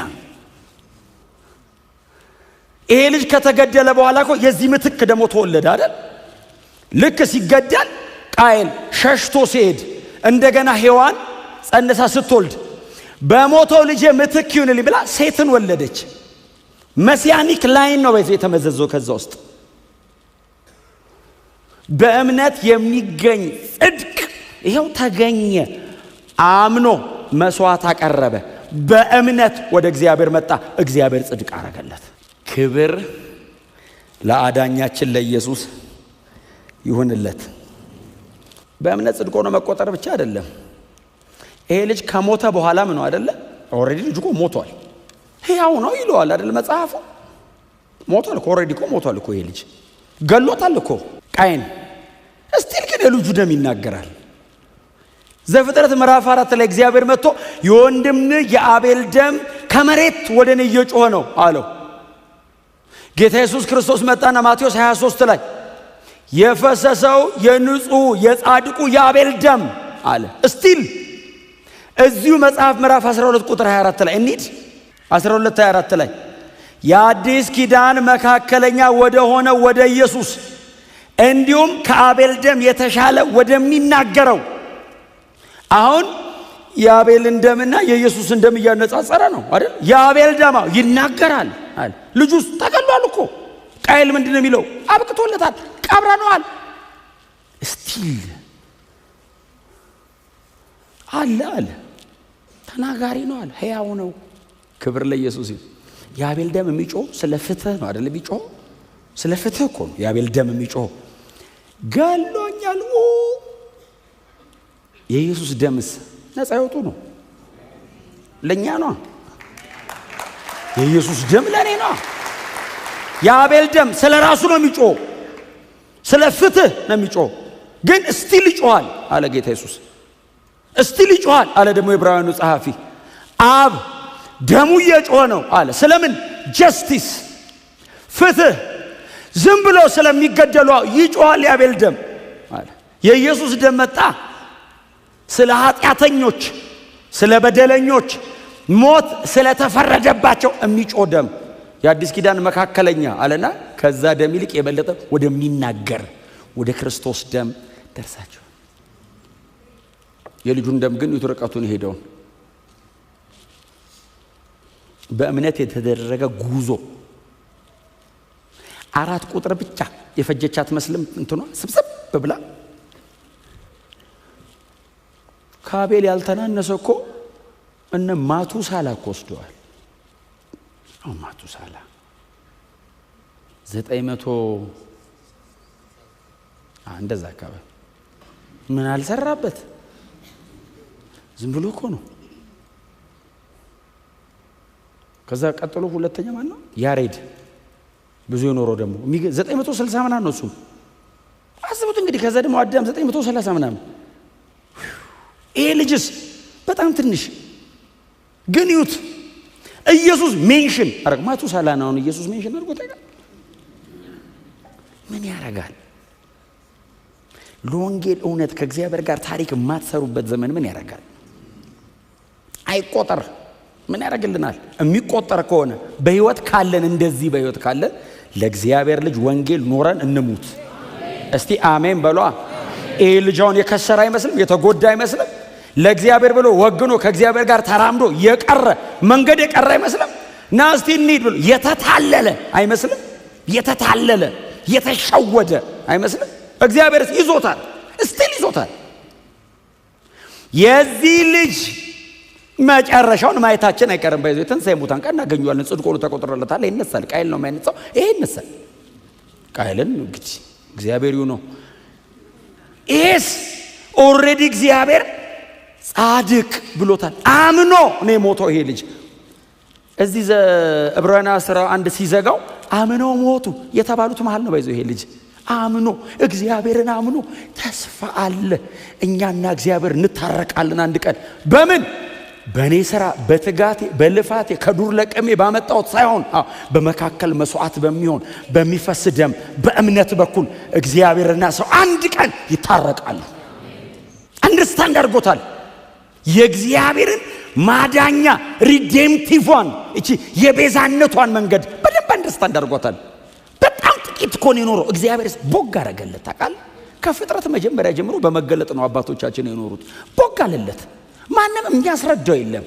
ይሄ ልጅ ከተገደለ በኋላ እኮ የዚህ ምትክ ደግሞ ተወለደ አይደል? ልክ ሲገደል ቃየል ሸሽቶ ሲሄድ እንደገና ሔዋን ጸንሳ ስትወልድ በሞተው ልጄ ምትክ ይሁንልኝ ብላ ሴትን ወለደች። messianic line ነው በዚህ የተመዘዘው። ከዛ ውስጥ በእምነት የሚገኝ ጽድቅ ይኸው ተገኘ። አምኖ መስዋዕት አቀረበ። በእምነት ወደ እግዚአብሔር መጣ። እግዚአብሔር ጽድቅ አረገለት። ክብር ለአዳኛችን ለኢየሱስ ይሁንለት። በእምነት ጽድቅ ሆኖ መቆጠር ብቻ አይደለም። ይሄ ልጅ ከሞተ በኋላም ነው አይደለ? already ልጁ እኮ ሞቷል። ሕያው ነው ይለዋል አይደል መጽሐፉ? ሞቷል እኮ already እኮ ሞቷል እኮ ይሄ ልጅ ገሎታል እኮ ቃየን። still ግን የልጁ ደም ይናገራል። ዘፍጥረት ምዕራፍ 4 ላይ እግዚአብሔር መጥቶ የወንድምህ የአቤል ደም ከመሬት ወደ እኔ እየጮኸ ነው አለው። ጌታ ኢየሱስ ክርስቶስ መጣና ማቴዎስ 23 ላይ የፈሰሰው የንጹህ የጻድቁ የአቤል ደም አለ። still እዚሁ መጽሐፍ ምዕራፍ 12 ቁጥር 24 ላይ እንሂድ። 12:24 ላይ የአዲስ ኪዳን መካከለኛ ወደ ሆነ ወደ ኢየሱስ እንዲሁም ከአቤል ደም የተሻለ ወደሚናገረው። አሁን የአቤልን ደምና የኢየሱስን ደም እያነጻጸረ ነው አይደል? የአቤል ደም ይናገራል አለ። ልጁስ ተገሏል እኮ። ቃየል ምንድን ነው የሚለው? አብቅቶለታል፣ ቀብረነዋል። still አለ አለ ተናጋሪ ነው አለ፣ ሕያው ነው። ክብር ለኢየሱስ ይሁን። የአቤል ደም የሚጮህ ስለ ፍትህ ነው አይደል? የሚጮህ ስለ ፍትህ እኮ ነው የአቤል ደም የሚጮህ። ገሎኛል። የኢየሱስ ደምስ ነፃ ይወጡ ነው፣ ለኛ ነው። የኢየሱስ ደም ለኔ ነው። የአቤል ደም ስለ ራሱ ነው የሚጮህ፣ ስለ ፍትህ ነው የሚጮህ። ግን still ይጮሃል አለ ጌታ ኢየሱስ። still ይጮሃል አለ ደግሞ የዕብራውያኑ ጸሐፊ። አብ ደሙ እየጮኸ ነው አለ። ስለምን? justice፣ ፍትህ። ዝም ብሎ ስለሚገደሉ ይጮሃል የአቤል ደም አለ። የኢየሱስ ደም መጣ ስለ ኃጢአተኞች፣ ስለ በደለኞች፣ ሞት ስለተፈረደባቸው የሚጮህ ደም። የአዲስ ኪዳን መካከለኛ አለና ከዛ ደም ይልቅ የበለጠ ወደሚናገር ወደ ክርስቶስ ደም ደርሳቸው። የልጁን ደም ግን ርቀቱን ሄደውን በእምነት የተደረገ ጉዞ 4 ቁጥር ብቻ የፈጀች አትመስልም። እንትኗ ስብስብ ብላ ከአቤል ያልተናነሰ እኮ እነ ማቱሳላ እኮ ወስደዋል። አሁን ማቱሳላ 900 እንደዛ አካባቢ ምን አልሰራበት፣ ዝም ብሎ እኮ ነው። ከዛ ቀጥሎ ሁለተኛ ማን ነው? ያሬድ ብዙ የኖረው ደግሞ 960 ምናምን ነው እሱ። አስቡት እንግዲህ። ከዛ ደግሞ አዳም 930 ምናምን። ይሄ ልጅስ በጣም ትንሽ ግን ይዩት። ኢየሱስ mention አረግ ማቱሳላን አሁን ኢየሱስ mention አድርጎ ታውቃለህ? ምን ያረጋል? ለወንጌል እውነት ከእግዚአብሔር ጋር ታሪክ የማትሰሩበት ዘመን ምን ያረጋል? አይቆጠር። ምን ያደርግልናል? የሚቆጠር ከሆነ በህይወት ካለን፣ እንደዚህ በህይወት ካለን ለእግዚአብሔር ልጅ ወንጌል ኖረን እንሙት። እስቲ አሜን በሏ። ይህ ልጅ አሁን የከሰረ አይመስልም? የተጎዳ አይመስልም? ለእግዚአብሔር ብሎ ወግኖ ከእግዚአብሔር ጋር ተራምዶ የቀረ፣ መንገድ የቀረ አይመስልም? ና እስቲ እንሂድ ብሎ የተታለለ አይመስልም? የተታለለ፣ የተሸወደ አይመስልም? እግዚአብሔር ይዞታል፣ still ይዞታል። የዚህ ልጅ መጨረሻውን ማየታችን አይቀርም። በይዞ የትንሣኤ ሙታን ቀን እናገኘዋለን። ጽድቅ ሆኖ ተቆጥሮለታል። ይነሳል። ቃየል ነው የማይነሳው፣ ይሄ ይነሳል። ቃየልን እንግዲህ እግዚአብሔር ይሁነው። ይሄስ already እግዚአብሔር ጻድቅ ብሎታል። አምኖ ነው የሞተው ይሄ ልጅ። እዚህ ዕብራውያን 11 ሲዘጋው አምነው ሞቱ የተባሉት መሃል ነው። ባይዘው ይሄ ልጅ አምኖ፣ እግዚአብሔርን አምኖ፣ ተስፋ አለ። እኛና እግዚአብሔር እንታረቃለን አንድ ቀን። በምን? በእኔ ስራ፣ በትጋቴ፣ በልፋቴ፣ ከዱር ለቅሜ ባመጣሁት ሳይሆን በመካከል መስዋዕት በሚሆን በሚፈስ ደም በእምነት በኩል እግዚአብሔርና ሰው አንድ ቀን ይታረቃሉ። Understand አድርጎታል። የእግዚአብሔርን ማዳኛ redemptive ን፣ እቺ የቤዛነቷን መንገድ በደንብ understand አድርጎታል። በጣም ጥቂት እኮ ነው የኖረው። እግዚአብሔር ቦግ አረገለት። ታውቃለህ? ከፍጥረት መጀመሪያ ጀምሮ በመገለጥ ነው አባቶቻችን የኖሩት። ቦግ አለለት። ማንም የሚያስረዳው የለም።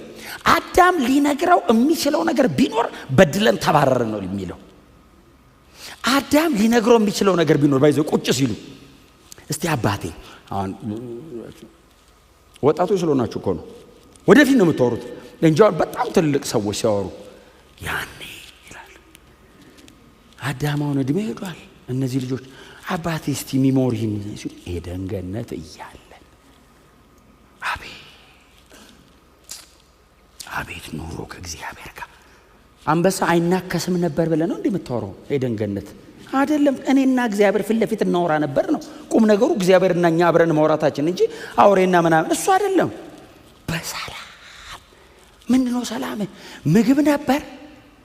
አዳም ሊነግረው የሚችለው ነገር ቢኖር በድለን ተባረርን ነው የሚለው። አዳም ሊነግረው የሚችለው ነገር ቢኖር፣ ባይዘው ቁጭ ሲሉ፣ እስቲ አባቴ፣ አሁን ወጣቶች ስለሆናችሁ እኮ ነው ወደፊት ነው የምታወሩት እንጂ አሁን በጣም ትልልቅ ሰዎች ሲያወሩ ያኔ ይላል። አዳም አሁን እድሜ ሄዷል። እነዚህ ልጆች አባቴ እስቲ memory ህን ሲሉ፣ ኤደን ገነት እያለን አቤት አቤት ኑሮ ከእግዚአብሔር ጋር፣ አንበሳ አይናከስም ነበር ብለህ ነው እንዲህ የምታወራው? ኤደን ገነት አይደለም። እኔና እግዚአብሔር ፊት ለፊት እናወራ ነበር ነው ቁም ነገሩ። እግዚአብሔርና እኛ አብረን ማውራታችን እንጂ አውሬና ምናምን እሱ አይደለም። በሰላም፣ ምንድነው ሰላም? ምግብ ነበር፣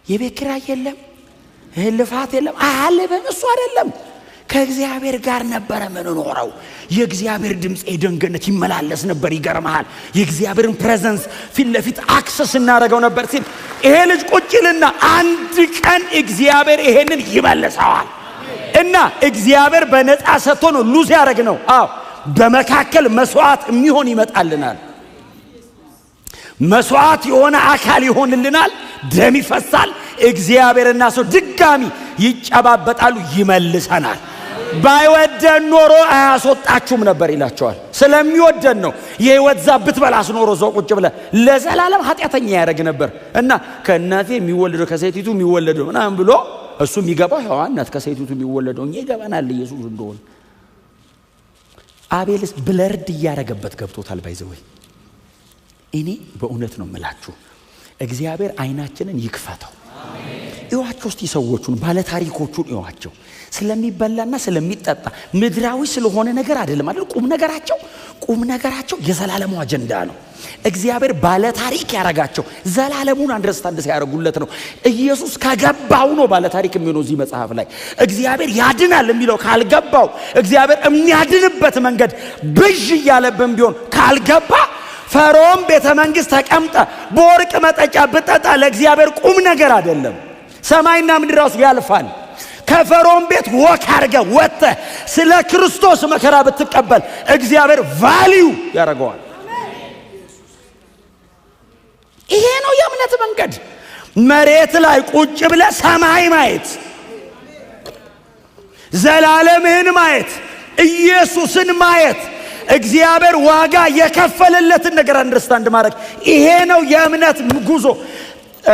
የቤት ኪራይ የለም፣ ልፋት የለም፣ አልብም እሱ አይደለም። ከእግዚአብሔር ጋር ነበረ ምንኖረው። የእግዚአብሔር ድምፅ ኤደን ገነት ይመላለስ ነበር። ይገርመሃል። የእግዚአብሔርን presence ፊት ለፊት access እናደርገው ነበር ሲል ይሄ ልጅ ቁጭ ይልና አንድ ቀን እግዚአብሔር ይሄንን ይመልሰዋል። እና እግዚአብሔር በነፃ ሰጥቶ ነው lose ያደረግ ነው። አዎ፣ በመካከል መስዋዕት የሚሆን ይመጣልናል። መስዋዕት የሆነ አካል ይሆንልናል። ደም ይፈሳል። እግዚአብሔርና ሰው ድጋሚ ይጨባበጣሉ። ይመልሰናል። ባይወደን ኖሮ አያስወጣችሁም ነበር ይላቸዋል። ስለሚወደን ነው። የህይወት ዛፍ ብትበላስ ኖሮ እዛው ቁጭ ብለህ ለዘላለም ኃጢአተኛ ያደርግ ነበር። እና ከእናቴ የሚወለደው፣ ከሴቲቱ የሚወለደው ምናምን ብሎ እሱ የሚገባው ሔዋን ናት። ከሴቲቱ የሚወለደው፣ እኛ ይገባናል ኢየሱስ እንደሆነ። አቤልስ blurred እያደረገበት ገብቶታል። By the way እኔ በእውነት ነው የምላችሁ፣ እግዚአብሔር አይናችንን ይክፈተው። እዩዋቸው እስቲ ሰዎቹን፣ ባለታሪኮቹን እዩዋቸው። ስለሚበላና ስለሚጠጣ ምድራዊ ስለሆነ ነገር አይደለም አይደል? ቁም ነገራቸው የዘላለሙ አጀንዳ ነው። እግዚአብሔር ባለታሪክ ያረጋቸው ዘላለሙን understand ሲያደርጉለት ነው። ኢየሱስ ከገባው ነው ባለታሪክ የሚሆነው። እዚህ መጽሐፍ ላይ እግዚአብሔር ያድናል የሚለው ካልገባው፣ እግዚአብሔር የሚያድንበት መንገድ ብዥ እያለብን ቢሆን ካልገባ፣ ፈርዖን ቤተ መንግስት ተቀምጠ በወርቅ መጠጫ ብጠጣ ለእግዚአብሔር ቁም ነገር አይደለም። ሰማይና ምድር ራሱ ያልፋል። ከፈርዖን ቤት walk አድርገህ ወጥተህ ስለ ክርስቶስ መከራ ብትቀበል እግዚአብሔር value ያደርገዋል። ይሄ ነው የእምነት መንገድ። መሬት ላይ ቁጭ ብለህ ሰማይ ማየት፣ ዘላለምህን ማየት፣ ኢየሱስን ማየት፣ እግዚአብሔር ዋጋ የከፈለለትን ነገር understand ማድረግ፣ ይሄ ነው የእምነት ጉዞ።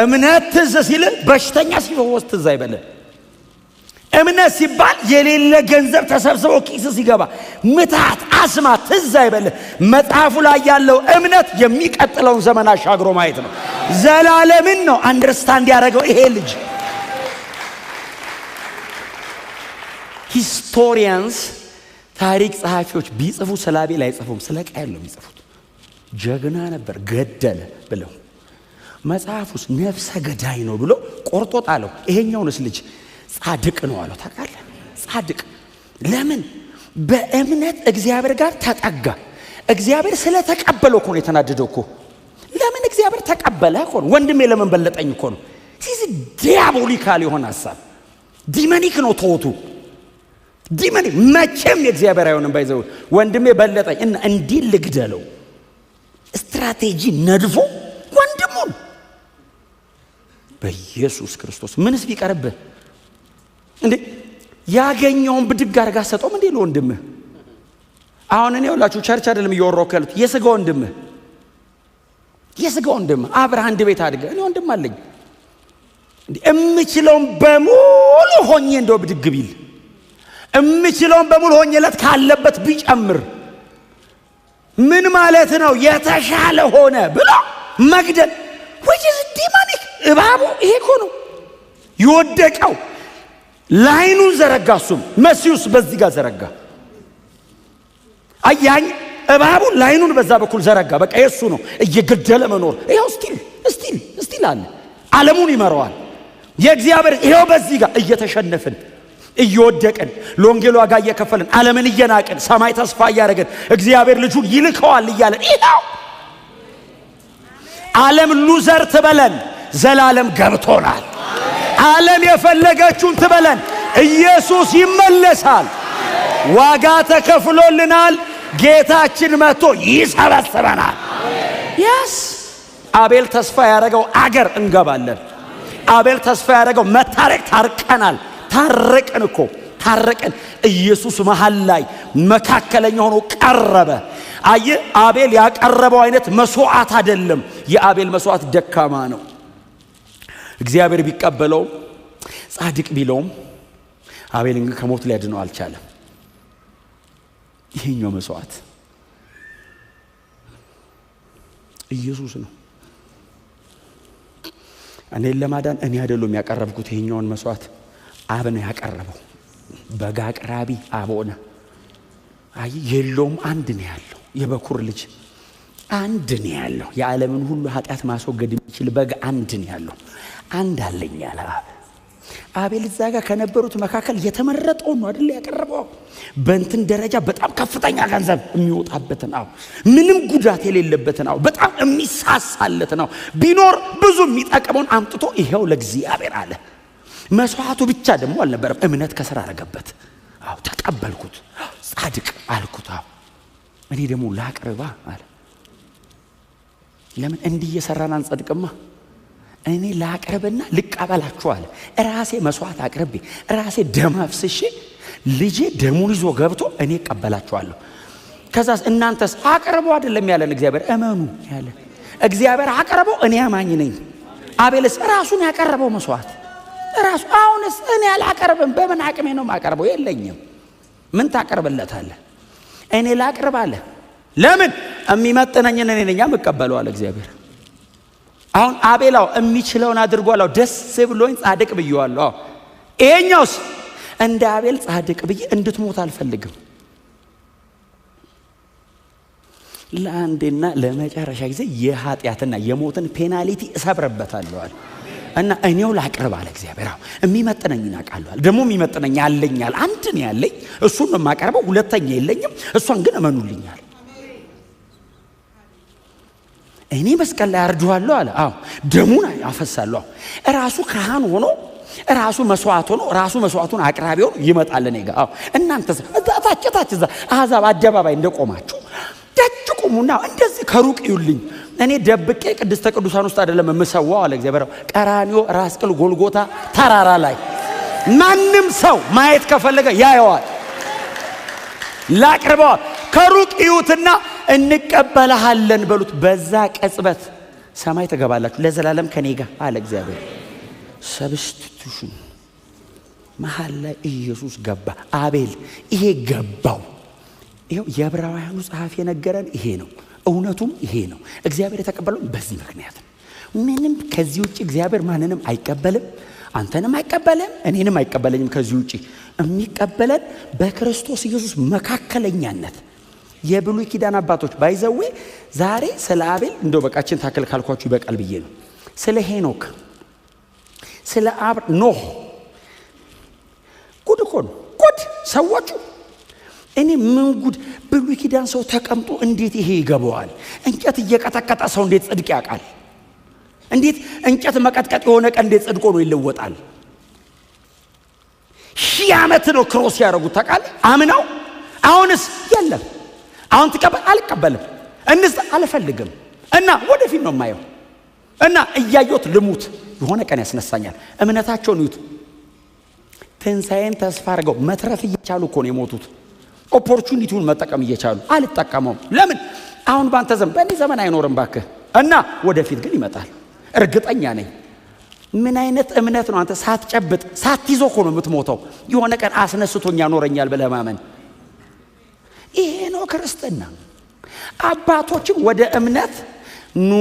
እምነት ትዝ ሲል በሽተኛ ሲፈወስ ትዝ አይበልህ። እምነት ሲባል የሌለ ገንዘብ ተሰብስቦ ኪስ ሲገባ፣ ምትሃት፣ አስማት ትዝ አይበልህ። መጽሐፉ ላይ ያለው እምነት የሚቀጥለውን ዘመን አሻግሮ ማየት ነው። ዘላለምን ነው understand ያደረገው ይሄ ልጅ። Historians፣ ታሪክ ጸሐፊዎች ቢጽፉ ስለ አቤል አይጽፉም፣ ስለ ቃየል ነው የሚጽፉት። ጀግና ነበር፣ ገደለ ብለው፣ መጽሐፉስ ነፍሰ ገዳይ ነው ብሎ ቆርጦ ጣለው። ይሄኛውንስ ልጅ ጻድቅ ነው አለው። ታውቃለህ? ጻድቅ። ለምን? በእምነት እግዚአብሔር ጋር ተጠጋ። እግዚአብሔር ስለተቀበለው እኮ ነው የተናደደው እኮ። ለምን እግዚአብሔር ተቀበለ እኮ ነው። ወንድሜ ለምን በለጠኝ እኮ ነው። This is diabolical የሆነ ሀሳብ፣ demonic ነው thought ኡ፣ demonic። መቼም የእግዚአብሔር አይሆንም። By the way፣ ወንድሜ በለጠኝ እና እንዲህ ልግደለው ስትራቴጂ ነድፎ ወንድሙን። በኢየሱስ ክርስቶስ፣ ምንስ ቢቀርብህ እንዴ? ያገኘውን ብድግ አድርጋ ሰጠውም እንዴ ለወንድምህ? አሁን እኔ ሁላችሁ church አይደለም እያወራሁ ያሉት፣ የስጋ ወንድምህ፣ የስጋ ወንድምህ፣ አብረህ አንድ ቤት አድገህ። እኔ ወንድም አለኝ። እምችለውን በሙሉ ሆኜ እንደው ብድግ ቢል፣ እምችለውን በሙሉ ሆኜለት ካለበት ቢጨምር ምን ማለት ነው? የተሻለ ሆነ ብሎ መግደል which is demonic። እባቡ ይሄ እኮ ነው የወደቀው። Line ኡን ዘረጋ፣ እሱም መሲሁስ በዚህ ጋር ዘረጋ። አያኝ እባቡ line ኡን በዛ በኩል ዘረጋ። በቃ የእሱ ነው እየገደለ መኖር። ይኸው still still still አለ፣ ዓለሙን ይመራዋል። የእግዚአብሔር ይኸው በዚህ ጋር እየተሸነፍን፣ እየወደቅን፣ ለወንጌል ዋጋ እየከፈልን፣ ዓለምን እየናቅን፣ ሰማይ ተስፋ እያደረግን፣ እግዚአብሔር ልጁን ይልከዋል እያለን፣ ይኸው ዓለም loser ትበለን፣ ዘላለም ገብቶናል። ዓለም የፈለገችውን ትበለን፣ ኢየሱስ ይመለሳል። ዋጋ ተከፍሎልናል። ጌታችን መጥቶ ይሰበስበናል። Yes፣ አቤል ተስፋ ያደረገው አገር እንገባለን። አቤል ተስፋ ያደረገው መታረቅ፣ ታርቀናል። ታረቅን እኮ፣ ታረቅን። ኢየሱስ መሃል ላይ መካከለኛ ሆኖ ቀረበ። አየ፣ አቤል ያቀረበው አይነት መስዋዕት አይደለም። የአቤል መስዋዕት ደካማ ነው። እግዚአብሔር ቢቀበለውም፣ ጻድቅ ቢለውም፣ አቤልን ግን ከሞት ሊያድነው አልቻለም። ይሄኛው መስዋዕት ኢየሱስ ነው። እኔን ለማዳን እኔ አይደለም ያቀረብኩት፣ ይሄኛውን መስዋዕት አብ ነው ያቀረበው። በግ አቅራቢ አብ ሆነ። አይ የለውም፣ አንድ ነው ያለው። የበኩር ልጅ አንድ ነው ያለው። የዓለምን ሁሉ ኃጢአት ማስወገድ የሚችል በግ አንድ ነው ያለው። አንድ አለኝ ያለ አብ። አቤል እዛ ጋር ከነበሩት መካከል የተመረጠውን ነው አይደል ያቀረበው? በእንትን ደረጃ በጣም ከፍተኛ ገንዘብ የሚወጣበትን፣ አዎ፣ ምንም ጉዳት የሌለበትን፣ አዎ፣ በጣም የሚሳሳለትን፣ አዎ፣ ቢኖር ብዙ የሚጠቅመውን አምጥቶ ይሄው ለእግዚአብሔር አለ። መስዋዕቱ ብቻ ደግሞ አልነበረም፣ እምነት ከስር አረገበት። አዎ፣ ተቀበልኩት፣ ጻድቅ አልኩት። አዎ፣ እኔ ደግሞ ላቅርባ አለ። ለምን እንዲህ እየሰራን አንጸድቅማ? እኔ ላቅርብና ልቀበላችሁ አለ። ራሴ መስዋዕት አቅርቤ፣ ራሴ ደም አፍስሼ፣ ልጄ ደሙን ይዞ ገብቶ እኔ እቀበላችኋለሁ። ከዛስ እናንተስ አቅርቦ አይደለም ያለን እግዚአብሔር፣ እመኑ ያለን እግዚአብሔር። አቅርቦ እኔ አማኝ ነኝ። አቤልስ ራሱን ያቀረበው መስዋዕት ራሱ። አሁንስ እኔ አላቀርብም። በምን አቅሜ ነው የማቀርበው? የለኝም። ምን ታቀርብለታለህ? እኔ ላቅርብ አለ። ለምን? የሚመጥነኝን እኔ ነኝ የምቀበለው አለ እግዚአብሔር። አሁን አቤላው የሚችለውን አድርጓል። ደስ ብሎኝ ጻድቅ ብዬዋለሁ። ይሄኛውስ እንደ አቤል ጻድቅ ብዬ እንድትሞት አልፈልግም። ለአንዴና ለመጨረሻ ጊዜ የኃጢአትና የሞትን penalty እሰብርበታለሁ አለ እና እኔው ላቅርብ አለ እግዚአብሔር። አዎ፣ የሚመጥነኝን አውቃለሁ አለ። ደግሞ የሚመጥነኝ አለኛል። አንድ ነው ያለኝ፣ እሱን ነው የማቀርበው። ሁለተኛ የለኝም። እሷን ግን እመኑልኛል። እኔ መስቀል ላይ አርድዋለሁ አለ። አዎ፣ ደሙን አፈሳለሁ። ራሱ ካህን ሆኖ፣ ራሱ መስዋዕት ሆኖ፣ ራሱ መስዋዕቱን አቅራቢ ሆኖ ይመጣል እኔ ጋር። አዎ፣ እናንተስ እዛ ታች ታች እዛ አሕዛብ አደባባይ እንደቆማችሁ ደጅ ቁሙና እንደዚህ ከሩቅ ይዩልኝ። እኔ ደብቄ ቅድስተ ቅዱሳን ውስጥ አይደለም የምሰዋው አለ እግዚአብሔር። ቀራንዮ ራስ ቅል ጎልጎታ ተራራ ላይ ማንም ሰው ማየት ከፈለገ ያየዋል። ላቅርበዋል። ከሩቅ እዩትና እንቀበልሃለን በሉት። በዛ ቅጽበት ሰማይ ትገባላችሁ ለዘላለም ከኔ ጋር አለ እግዚአብሔር። Substitution መሀል ላይ ኢየሱስ ገባ። አቤል ይሄ ገባው። ይኸው የዕብራውያኑ ጸሐፊ የነገረን ይሄ ነው። እውነቱም ይሄ ነው። እግዚአብሔር የተቀበለው በዚህ ምክንያት ነው። ምንም ከዚህ ውጭ እግዚአብሔር ማንንም አይቀበልም። አንተንም አይቀበልም፣ እኔንም አይቀበለኝም። ከዚህ ውጭ የሚቀበለን በክርስቶስ ኢየሱስ መካከለኛነት። የብሉይ ኪዳን አባቶች፣ by the way፣ ዛሬ ስለ አቤል እንደው በቃችን ታክል ካልኳችሁ ይበቃል ብዬ ነው። ስለ ሄኖክ፣ ስለ አብ ኖህ፣ ጉድ እኮ ነው ጉድ። ሰዎቹ እኔ ምን ጉድ! ብሉይ ኪዳን ሰው ተቀምጦ እንዴት ይሄ ይገባዋል? እንጨት እየቀጠቀጠ ሰው እንዴት ጽድቅ ያውቃል? እንዴት እንጨት መቀጥቀጥ የሆነ ቀን እንዴት ጽድቅ ሆኖ ይለወጣል? 1000 ዓመት ነው cross ያደረጉት ታውቃለህ? አምነው አሁንስ የለም። አሁን ትቀበል አልቀበልም፣ እንስ አልፈልግም እና ወደፊት ነው የማየው እና እያየሁት ልሙት፣ የሆነ ቀን ያስነሳኛል። እምነታቸውን ይዩት። ትንሣኤን ተስፋ አድርገው መትረፍ እየቻሉ እኮ ነው የሞቱት። Opportunity ውን መጠቀም እየቻሉ አልጠቀመውም። ለምን አሁን ባንተ ዘመን በእኔ ዘመን አይኖርም ባክህ፣ እና ወደፊት ግን ይመጣል እርግጠኛ ነኝ። ምን አይነት እምነት ነው አንተ? ሳትጨብጥ ሳትይዞ እኮ ነው የምትሞተው። የሆነ ቀን አስነስቶኛ ኖረኛል ብለህ ማመን፣ ይሄ ነው ክርስትና። አባቶችን ወደ እምነት ኑ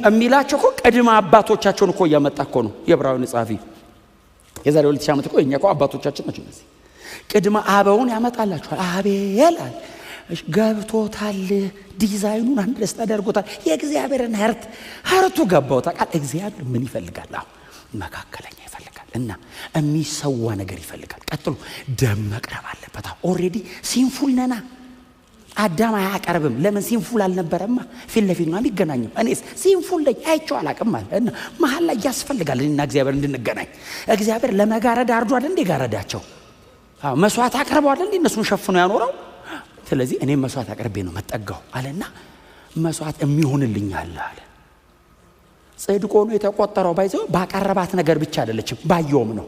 የሚላቸው እኮ ቅድመ አባቶቻቸውን እኮ እያመጣ እኮ ነው የዕብራውያን ጸሐፊ። የዛሬ 2000 ዓመት እኮ የኛ እኮ አባቶቻችን ናቸው እነዚህ። ቅድመ አበውን ያመጣላችኋል። አቤል ገብቶታል፣ ዲዛይኑን understand አድርጎታል። የእግዚአብሔርን heart ኡ ገባው ታውቃለህ። እግዚአብሔር ምን ይፈልጋል? አሁን መካከለኛ ይፈልጋል እና የሚሰዋ ነገር ይፈልጋል። ቀጥሎ ደም መቅረብ አለበት። Already sinful ነና። አዳም አያቀርብም። ለምን? Sinful አልነበረማ። ፊት ለፊት ነው የሚገናኘው። እኔስ sinful ነኝ አይቼው አላቅም አለ እና መሀል ላይ ያስፈልጋል እኔና እግዚአብሔር እንድንገናኝ። እግዚአብሔር ለመጋረድ አርዶ አይደል እንዴ ጋረዳቸው? አዎ መስዋዕት አቅርበው አይደል እንዴ እነሱን ሸፍኖ ያኖረው? ስለዚህ እኔም መስዋዕት አቅርቤ ነው መጠጋው አለና መስዋዕት የሚሆንልኝ አለ አለ። ጽድቅ ሆኖ የተቆጠረው by the way ባቀረባት ነገር ብቻ አይደለችም፣ ባየውም ነው።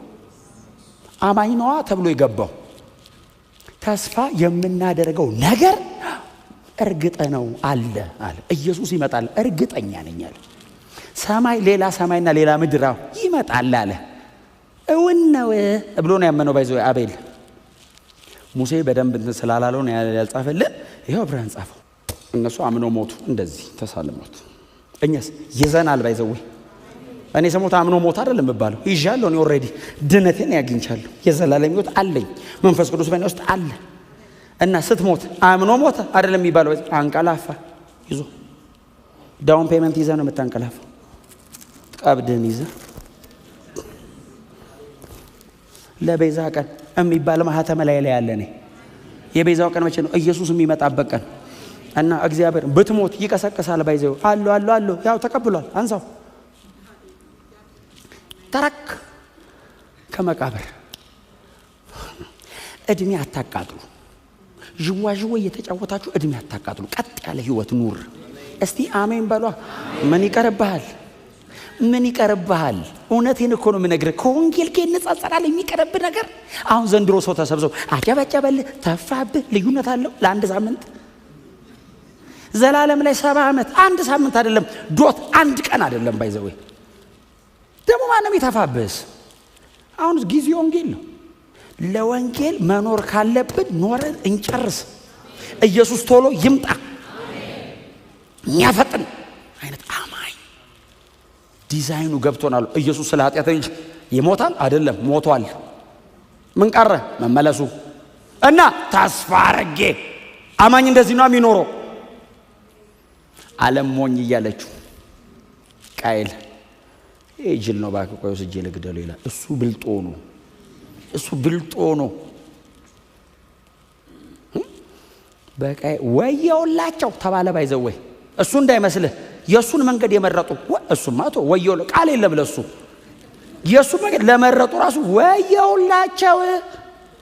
አማኝ ነዋ ተብሎ የገባው ተስፋ የምናደርገው ነገር እርግጥ ነው አለ አለ። ኢየሱስ ይመጣል እርግጠኛ ነኝ አለ። ሰማይ ሌላ ሰማይና ሌላ ምድር ይመጣል አለ። እውን ነው ብሎ ነው ያመነው። By the way አቤል ሙሴ በደንብ እንትን ስላላለው ነው ያልጻፈልን። ይኸው ዕብራውያን ጻፈው። እነሱ አምነው ሞቱ፣ እንደዚህ ተሳልሞት። እኛስ ይዘናል። By the way እኔ ስሞት አምኖ ሞት አይደለም የምባለው፣ ይዣለሁ። እኔ already ድነቴን ያግኝቻለሁ። የዘላለም ሕይወት አለኝ። መንፈስ ቅዱስ በእኔ ውስጥ አለ። እና ስትሞት አምኖ ሞት አይደለም የሚባለው፣ አንቀላፋ ይዞ down payment ይዘህ ነው የምታንቀላፋው። ቀብድህን ይዘህ ለቤዛ ቀን የሚባል ማህተም ላይ ላይ ያለ እኔ የቤዛው ቀን መቼ ነው? ኢየሱስ የሚመጣበት ቀን። እና እግዚአብሔር ብትሞት ይቀሰቅሳል። By the way አሎ አሎ አሎ ያው ተቀብሏል። አንሳው ተረክ ከመቃብር። እድሜ አታቃጥሉ። ዥዋዥዌ እየተጫወታችሁ እድሜ አታቃጥሉ። ቀጥ ያለ ህይወት ኑር። እስቲ አሜን በሏ። ምን ይቀርብሃል? ምን ይቀርብሃል? እውነቴን እኮ ነው የምነግርህ። ከወንጌል ጋር ይነጻጸራል የሚቀርብህ ነገር? አሁን ዘንድሮ ሰው ተሰብስቦ አጨበጨበልህ፣ ተፋብህ፣ ልዩነት አለው ለአንድ ሳምንት። ዘላለም ላይ 70 ዓመት አንድ ሳምንት አይደለም፣ dot አንድ ቀን አይደለም። By the way ደግሞ ማንም ይተፋብህስ? አሁን ጊዜ ወንጌል ነው። ለወንጌል መኖር ካለብን ኖረን እንጨርስ። ኢየሱስ ቶሎ ይምጣ። የሚያፈጥን አይነት አማኝ ዲዛይኑ ገብቶናል። ኢየሱስ ስለ ኃጢአተኞች ይሞታል አይደለም፣ ሞቷል። ምን ቀረ? መመለሱ። እና ተስፋ አረጌ አማኝ እንደዚህ ነው የሚኖረው። ዓለም ሞኝ እያለችው ቃየል ይሄ ጅል ነው እባክህ ቆይ ወስጄ ልግደለው ይላል። እሱ ብልጦ ነው። እሱ ብልጦ ነው። በቃ ወየውላቸው ተባለ። By the way እሱ እንዳይመስልህ የእሱን መንገድ የመረጡ እሱማ ተው ወየው ቃል የለም ለሱ። የእሱ መንገድ ለመረጡ ራሱ ወየውላቸው።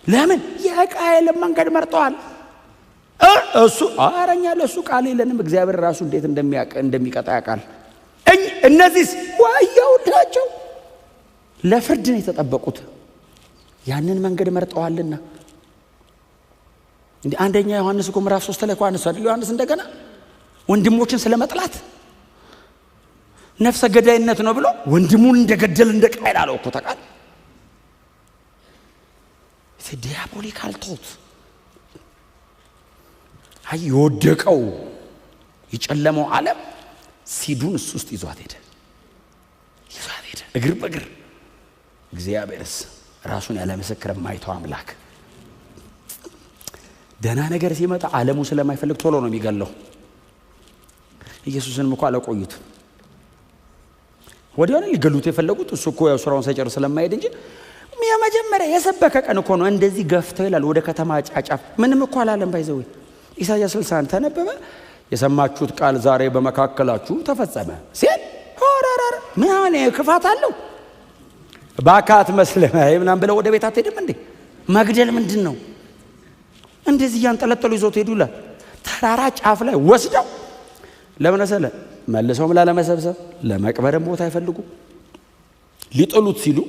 ለምን? የቃየልን መንገድ መርጠዋል። እሱ አረኛ ለሱ ቃል የለንም። እግዚአብሔር ራሱ እንዴት እንደሚቀጣ ያውቃል። እነዚህስ ወየውላቸው ለፍርድ ነው የተጠበቁት። ያንን መንገድ መርጠዋልና። እንዴ አንደኛ ዮሐንስ እኮ ምዕራፍ 3 ላይ እኮ አንሷል። ዮሐንስ እንደገና ወንድሞችን ስለመጥላት ነፍሰ ገዳይነት ነው ብሎ ወንድሙን እንደገደል እንደ ቃየል አለው እኮ ታውቃለህ። Diabolical thought። አይ የወደቀው የጨለመው ዓለም seed ኡን እሱ ውስጥ ይዟት ሄደ፣ ይዟት ሄደ እግር በእግር። እግዚአብሔርስ ራሱን ያለ ምስክር የማይተው አምላክ። ደህና ነገር ሲመጣ ዓለሙ ስለማይፈልግ ቶሎ ነው የሚገለው። ኢየሱስንም እኮ አላቆዩት። ወዲያውኑ ሊገሉት የፈለጉት እሱ እኮ ያው ስራውን ሳይጨርስ ስለማይሄድ እንጂ የመጀመሪያ የመጀመሪያ የሰበከ ቀን እኮ ነው እንደዚህ ገፍተው ይላል ወደ ከተማ ጫጫፍ። ምንም እኮ አላለም። By the way ኢሳይያስ 61 ተነበበ። የሰማችሁት ቃል ዛሬ በመካከላችሁ ተፈጸመ ሲል ሆራራራ ምን ክፋት አለው? ባካት መስለህ ምናምን ብለው ወደ ቤት አትሄድም እንዴ? መግደል ምንድን ነው? እንደዚህ እያንጠለጠሉ ይዘውት ሄዱ ይላል። ተራራ ጫፍ ላይ ወስደው ለምን መሰለህ? መልሰውም ላለመሰብሰብ ለመቅበርም ቦታ አይፈልጉ ሊጥሉት ሲሉ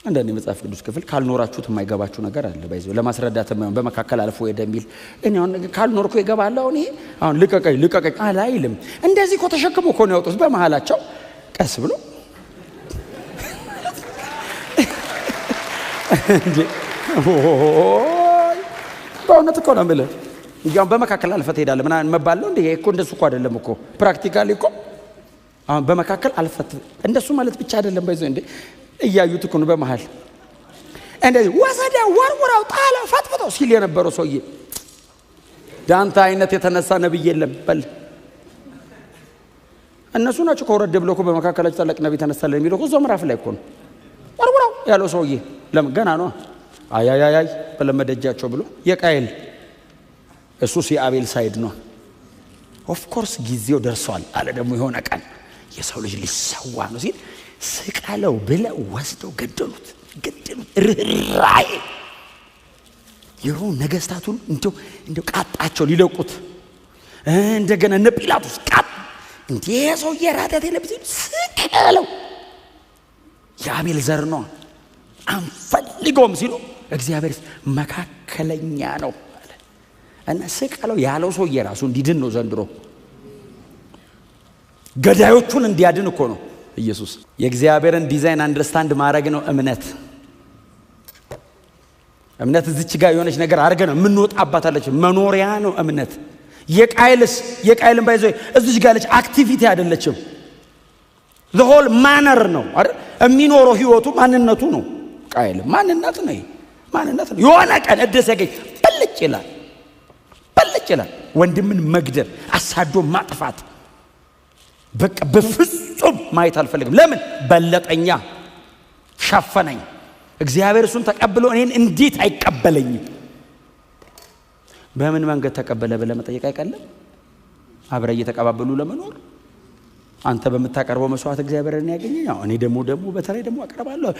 አንዳንድ የመጽሐፍ ቅዱስ ክፍል ካልኖራችሁት የማይገባችሁ ነገር አለ። By the way ለማስረዳት የማይሆን በመካከል አልፎ ሄደ የሚል እኔ አሁን ካልኖርኩ ይገባል። አሁን ይሄ አሁን ልቀቀኝ ልቀቀኝ አላይልም። እንደዚህ እኮ ተሸክሞ እኮ ነው ያወጡት። በመሃላቸው ቀስ ብሎ እንዴ በእውነት እኮ ነው የምልህ። እንዲያውም በመካከል አልፈህ ትሄዳለህ ምናምን መባል ነው እንዴ? እኮ እንደሱ እኮ አይደለም እኮ practically እኮ አሁን በመካከል አልፈህ እንደሱ ማለት ብቻ አይደለም። By the way እንዴ እያዩት እኮ ነው በመሃል እንደዚህ ወሰደው፣ ወርውረው፣ ጣለው፣ ፈጥፍጠው ሲል የነበረው ሰውዬ ዳንታ አይነት የተነሳ ነብይ የለም። በል እነሱ ናቸው ከወረድ ብሎ እኮ በመካከላቸው ታላቅ ነብይ ተነሳለን የሚለው እኮ እዛው ምዕራፍ ላይ እኮ ነው። ወርውረው ያለው ሰውዬ ለምን ገና ነው። አይ አይ አይ በለመደጃቸው ብሎ የቃየል እሱስ የአቤል side ነው። Of course ጊዜው ደርሷል አለ። ደግሞ የሆነ ቀን የሰው ልጅ ሊሰዋ ነው ሲል ስቀለው ብለው ወስደው ገደሉት ገደሉት። ርኅራኄ የሮም ነገስታቱን እንደው እንደው ቃጣቸው ሊለቁት። እንደገና እነ ጲላጦስ ቃጥ እንዴ ሰውዬ ራዳት የለብስ ስቀለው የአቤል ዘር ነው አንፈልገውም ሲሉ እግዚአብሔር መካከለኛ ነው አለ እና ስቀለው ያለው ሰውዬ ራሱ እንዲድን ነው ዘንድሮ ገዳዮቹን እንዲያድን እኮ ነው ኢየሱስ። የእግዚአብሔርን design understand ማድረግ ነው እምነት። እምነት እዚች ጋር የሆነች ነገር አድርገ ነው የምንወጣባት አለች መኖሪያ ነው እምነት። የቃይልስ የቃይልን by the way እዚች ጋር ያለች activity አይደለችም። The whole manner ነው አይደል? የሚኖረው ህይወቱ ማንነቱ ነው። ቃይል ማንነት ነው፣ ማንነት ነው። የሆነ ቀን እድል ሲያገኝ ብልጭ ይላል፣ ብልጭ ይላል። ወንድምን መግደል፣ አሳዶ ማጥፋት በቃ በፍጹም ማየት አልፈልግም። ለምን በለጠኛ፣ ሸፈነኝ። እግዚአብሔር እሱን ተቀብሎ እኔን እንዴት አይቀበለኝም? በምን መንገድ ተቀበለ ብለህ መጠየቅ አይቀልም። አብረ እየተቀባበሉ ለመኖር አንተ በምታቀርበው መስዋዕት እግዚአብሔርን ያገኘኝ፣ እኔ ደግሞ በተለይ ደግሞ አቀርባለሁ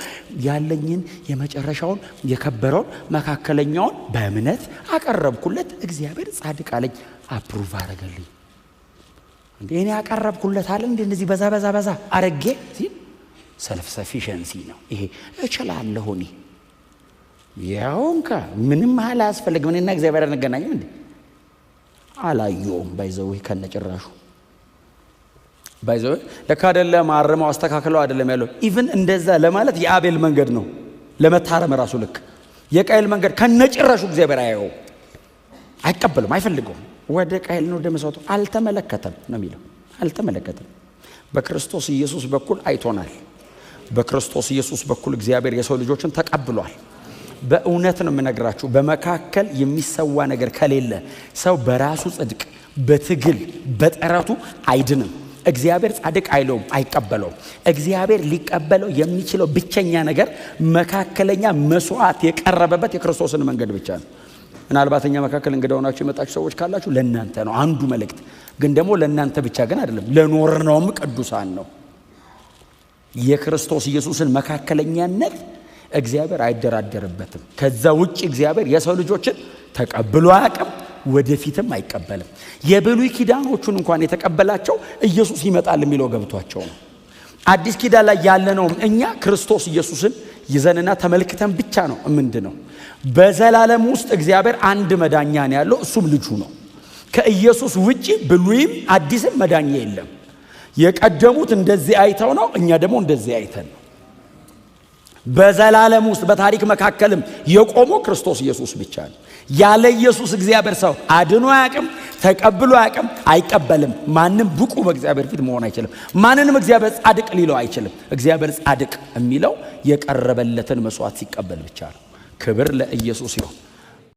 ያለኝን የመጨረሻውን የከበረውን መካከለኛውን በእምነት አቀረብኩለት። እግዚአብሔር ጻድቅ አለኝ፣ approve አደረገልኝ። እንዴ እኔ አቀረብኩለት አለ እንዴ እንደዚህ በዛ በዛ በዛ አረጌ ሲል self sufficiency ነው ይሄ። እችላለሁ እኔ ያውንካ ምንም ያህል አያስፈልግም። እኔና እግዚአብሔር አንገናኝም እንዴ አላየውም። By the way ከነጭራሹ by the way ለካ አይደለም አርመው አስተካክለው አይደለም ያለው። Even እንደዛ ለማለት የአቤል መንገድ ነው ለመታረም ራሱ ልክ የቃየል መንገድ ከነጭራሹ እግዚአብሔር አያየውም፣ አይቀበሉም፣ አይፈልገውም። ወደ ቃየል ነው ወደ መስዋዕቱ አልተመለከተም ነው የሚለው። አልተመለከተም። በክርስቶስ ኢየሱስ በኩል አይቶናል። በክርስቶስ ኢየሱስ በኩል እግዚአብሔር የሰው ልጆችን ተቀብሏል። በእውነት ነው የምነግራችሁ፣ በመካከል የሚሰዋ ነገር ከሌለ ሰው በራሱ ጽድቅ፣ በትግል በጥረቱ አይድንም። እግዚአብሔር ጻድቅ አይለውም፣ አይቀበለውም። እግዚአብሔር ሊቀበለው የሚችለው ብቸኛ ነገር መካከለኛ መስዋዕት የቀረበበት የክርስቶስን መንገድ ብቻ ነው። ምናልባት እኛ መካከል እንግዳ ሆናችሁ የመጣችሁ ሰዎች ካላችሁ ለእናንተ ነው አንዱ መልእክት። ግን ደግሞ ለእናንተ ብቻ ግን አይደለም፣ ለኖርነውም ቅዱሳን ነው። የክርስቶስ ኢየሱስን መካከለኛነት እግዚአብሔር አይደራደርበትም። ከዛ ውጭ እግዚአብሔር የሰው ልጆችን ተቀብሎ አያውቅም፣ ወደፊትም አይቀበልም። የብሉይ ኪዳኖቹን እንኳን የተቀበላቸው ኢየሱስ ይመጣል የሚለው ገብቷቸው ነው። አዲስ ኪዳን ላይ ያለነውም እኛ ክርስቶስ ኢየሱስን ይዘንና ተመልክተን ብቻ ነው ምንድነው። በዘላለም ውስጥ እግዚአብሔር አንድ መዳኛ ነው ያለው፣ እሱም ልጁ ነው። ከኢየሱስ ውጪ ብሉይም አዲስም መዳኛ የለም። የቀደሙት እንደዚህ አይተው ነው፣ እኛ ደግሞ እንደዚህ አይተን ነው። በዘላለም ውስጥ በታሪክ መካከልም የቆመው ክርስቶስ ኢየሱስ ብቻ ነው። ያለ ኢየሱስ እግዚአብሔር ሰው አድኖ አያውቅም፣ ተቀብሎ አያውቅም፣ አይቀበልም። ማንም ብቁ በእግዚአብሔር ፊት መሆን አይችልም። ማንንም እግዚአብሔር ጻድቅ ሊለው አይችልም። እግዚአብሔር ጻድቅ የሚለው የቀረበለትን መስዋዕት ሲቀበል ብቻ ነው። ክብር ለኢየሱስ ይሁን።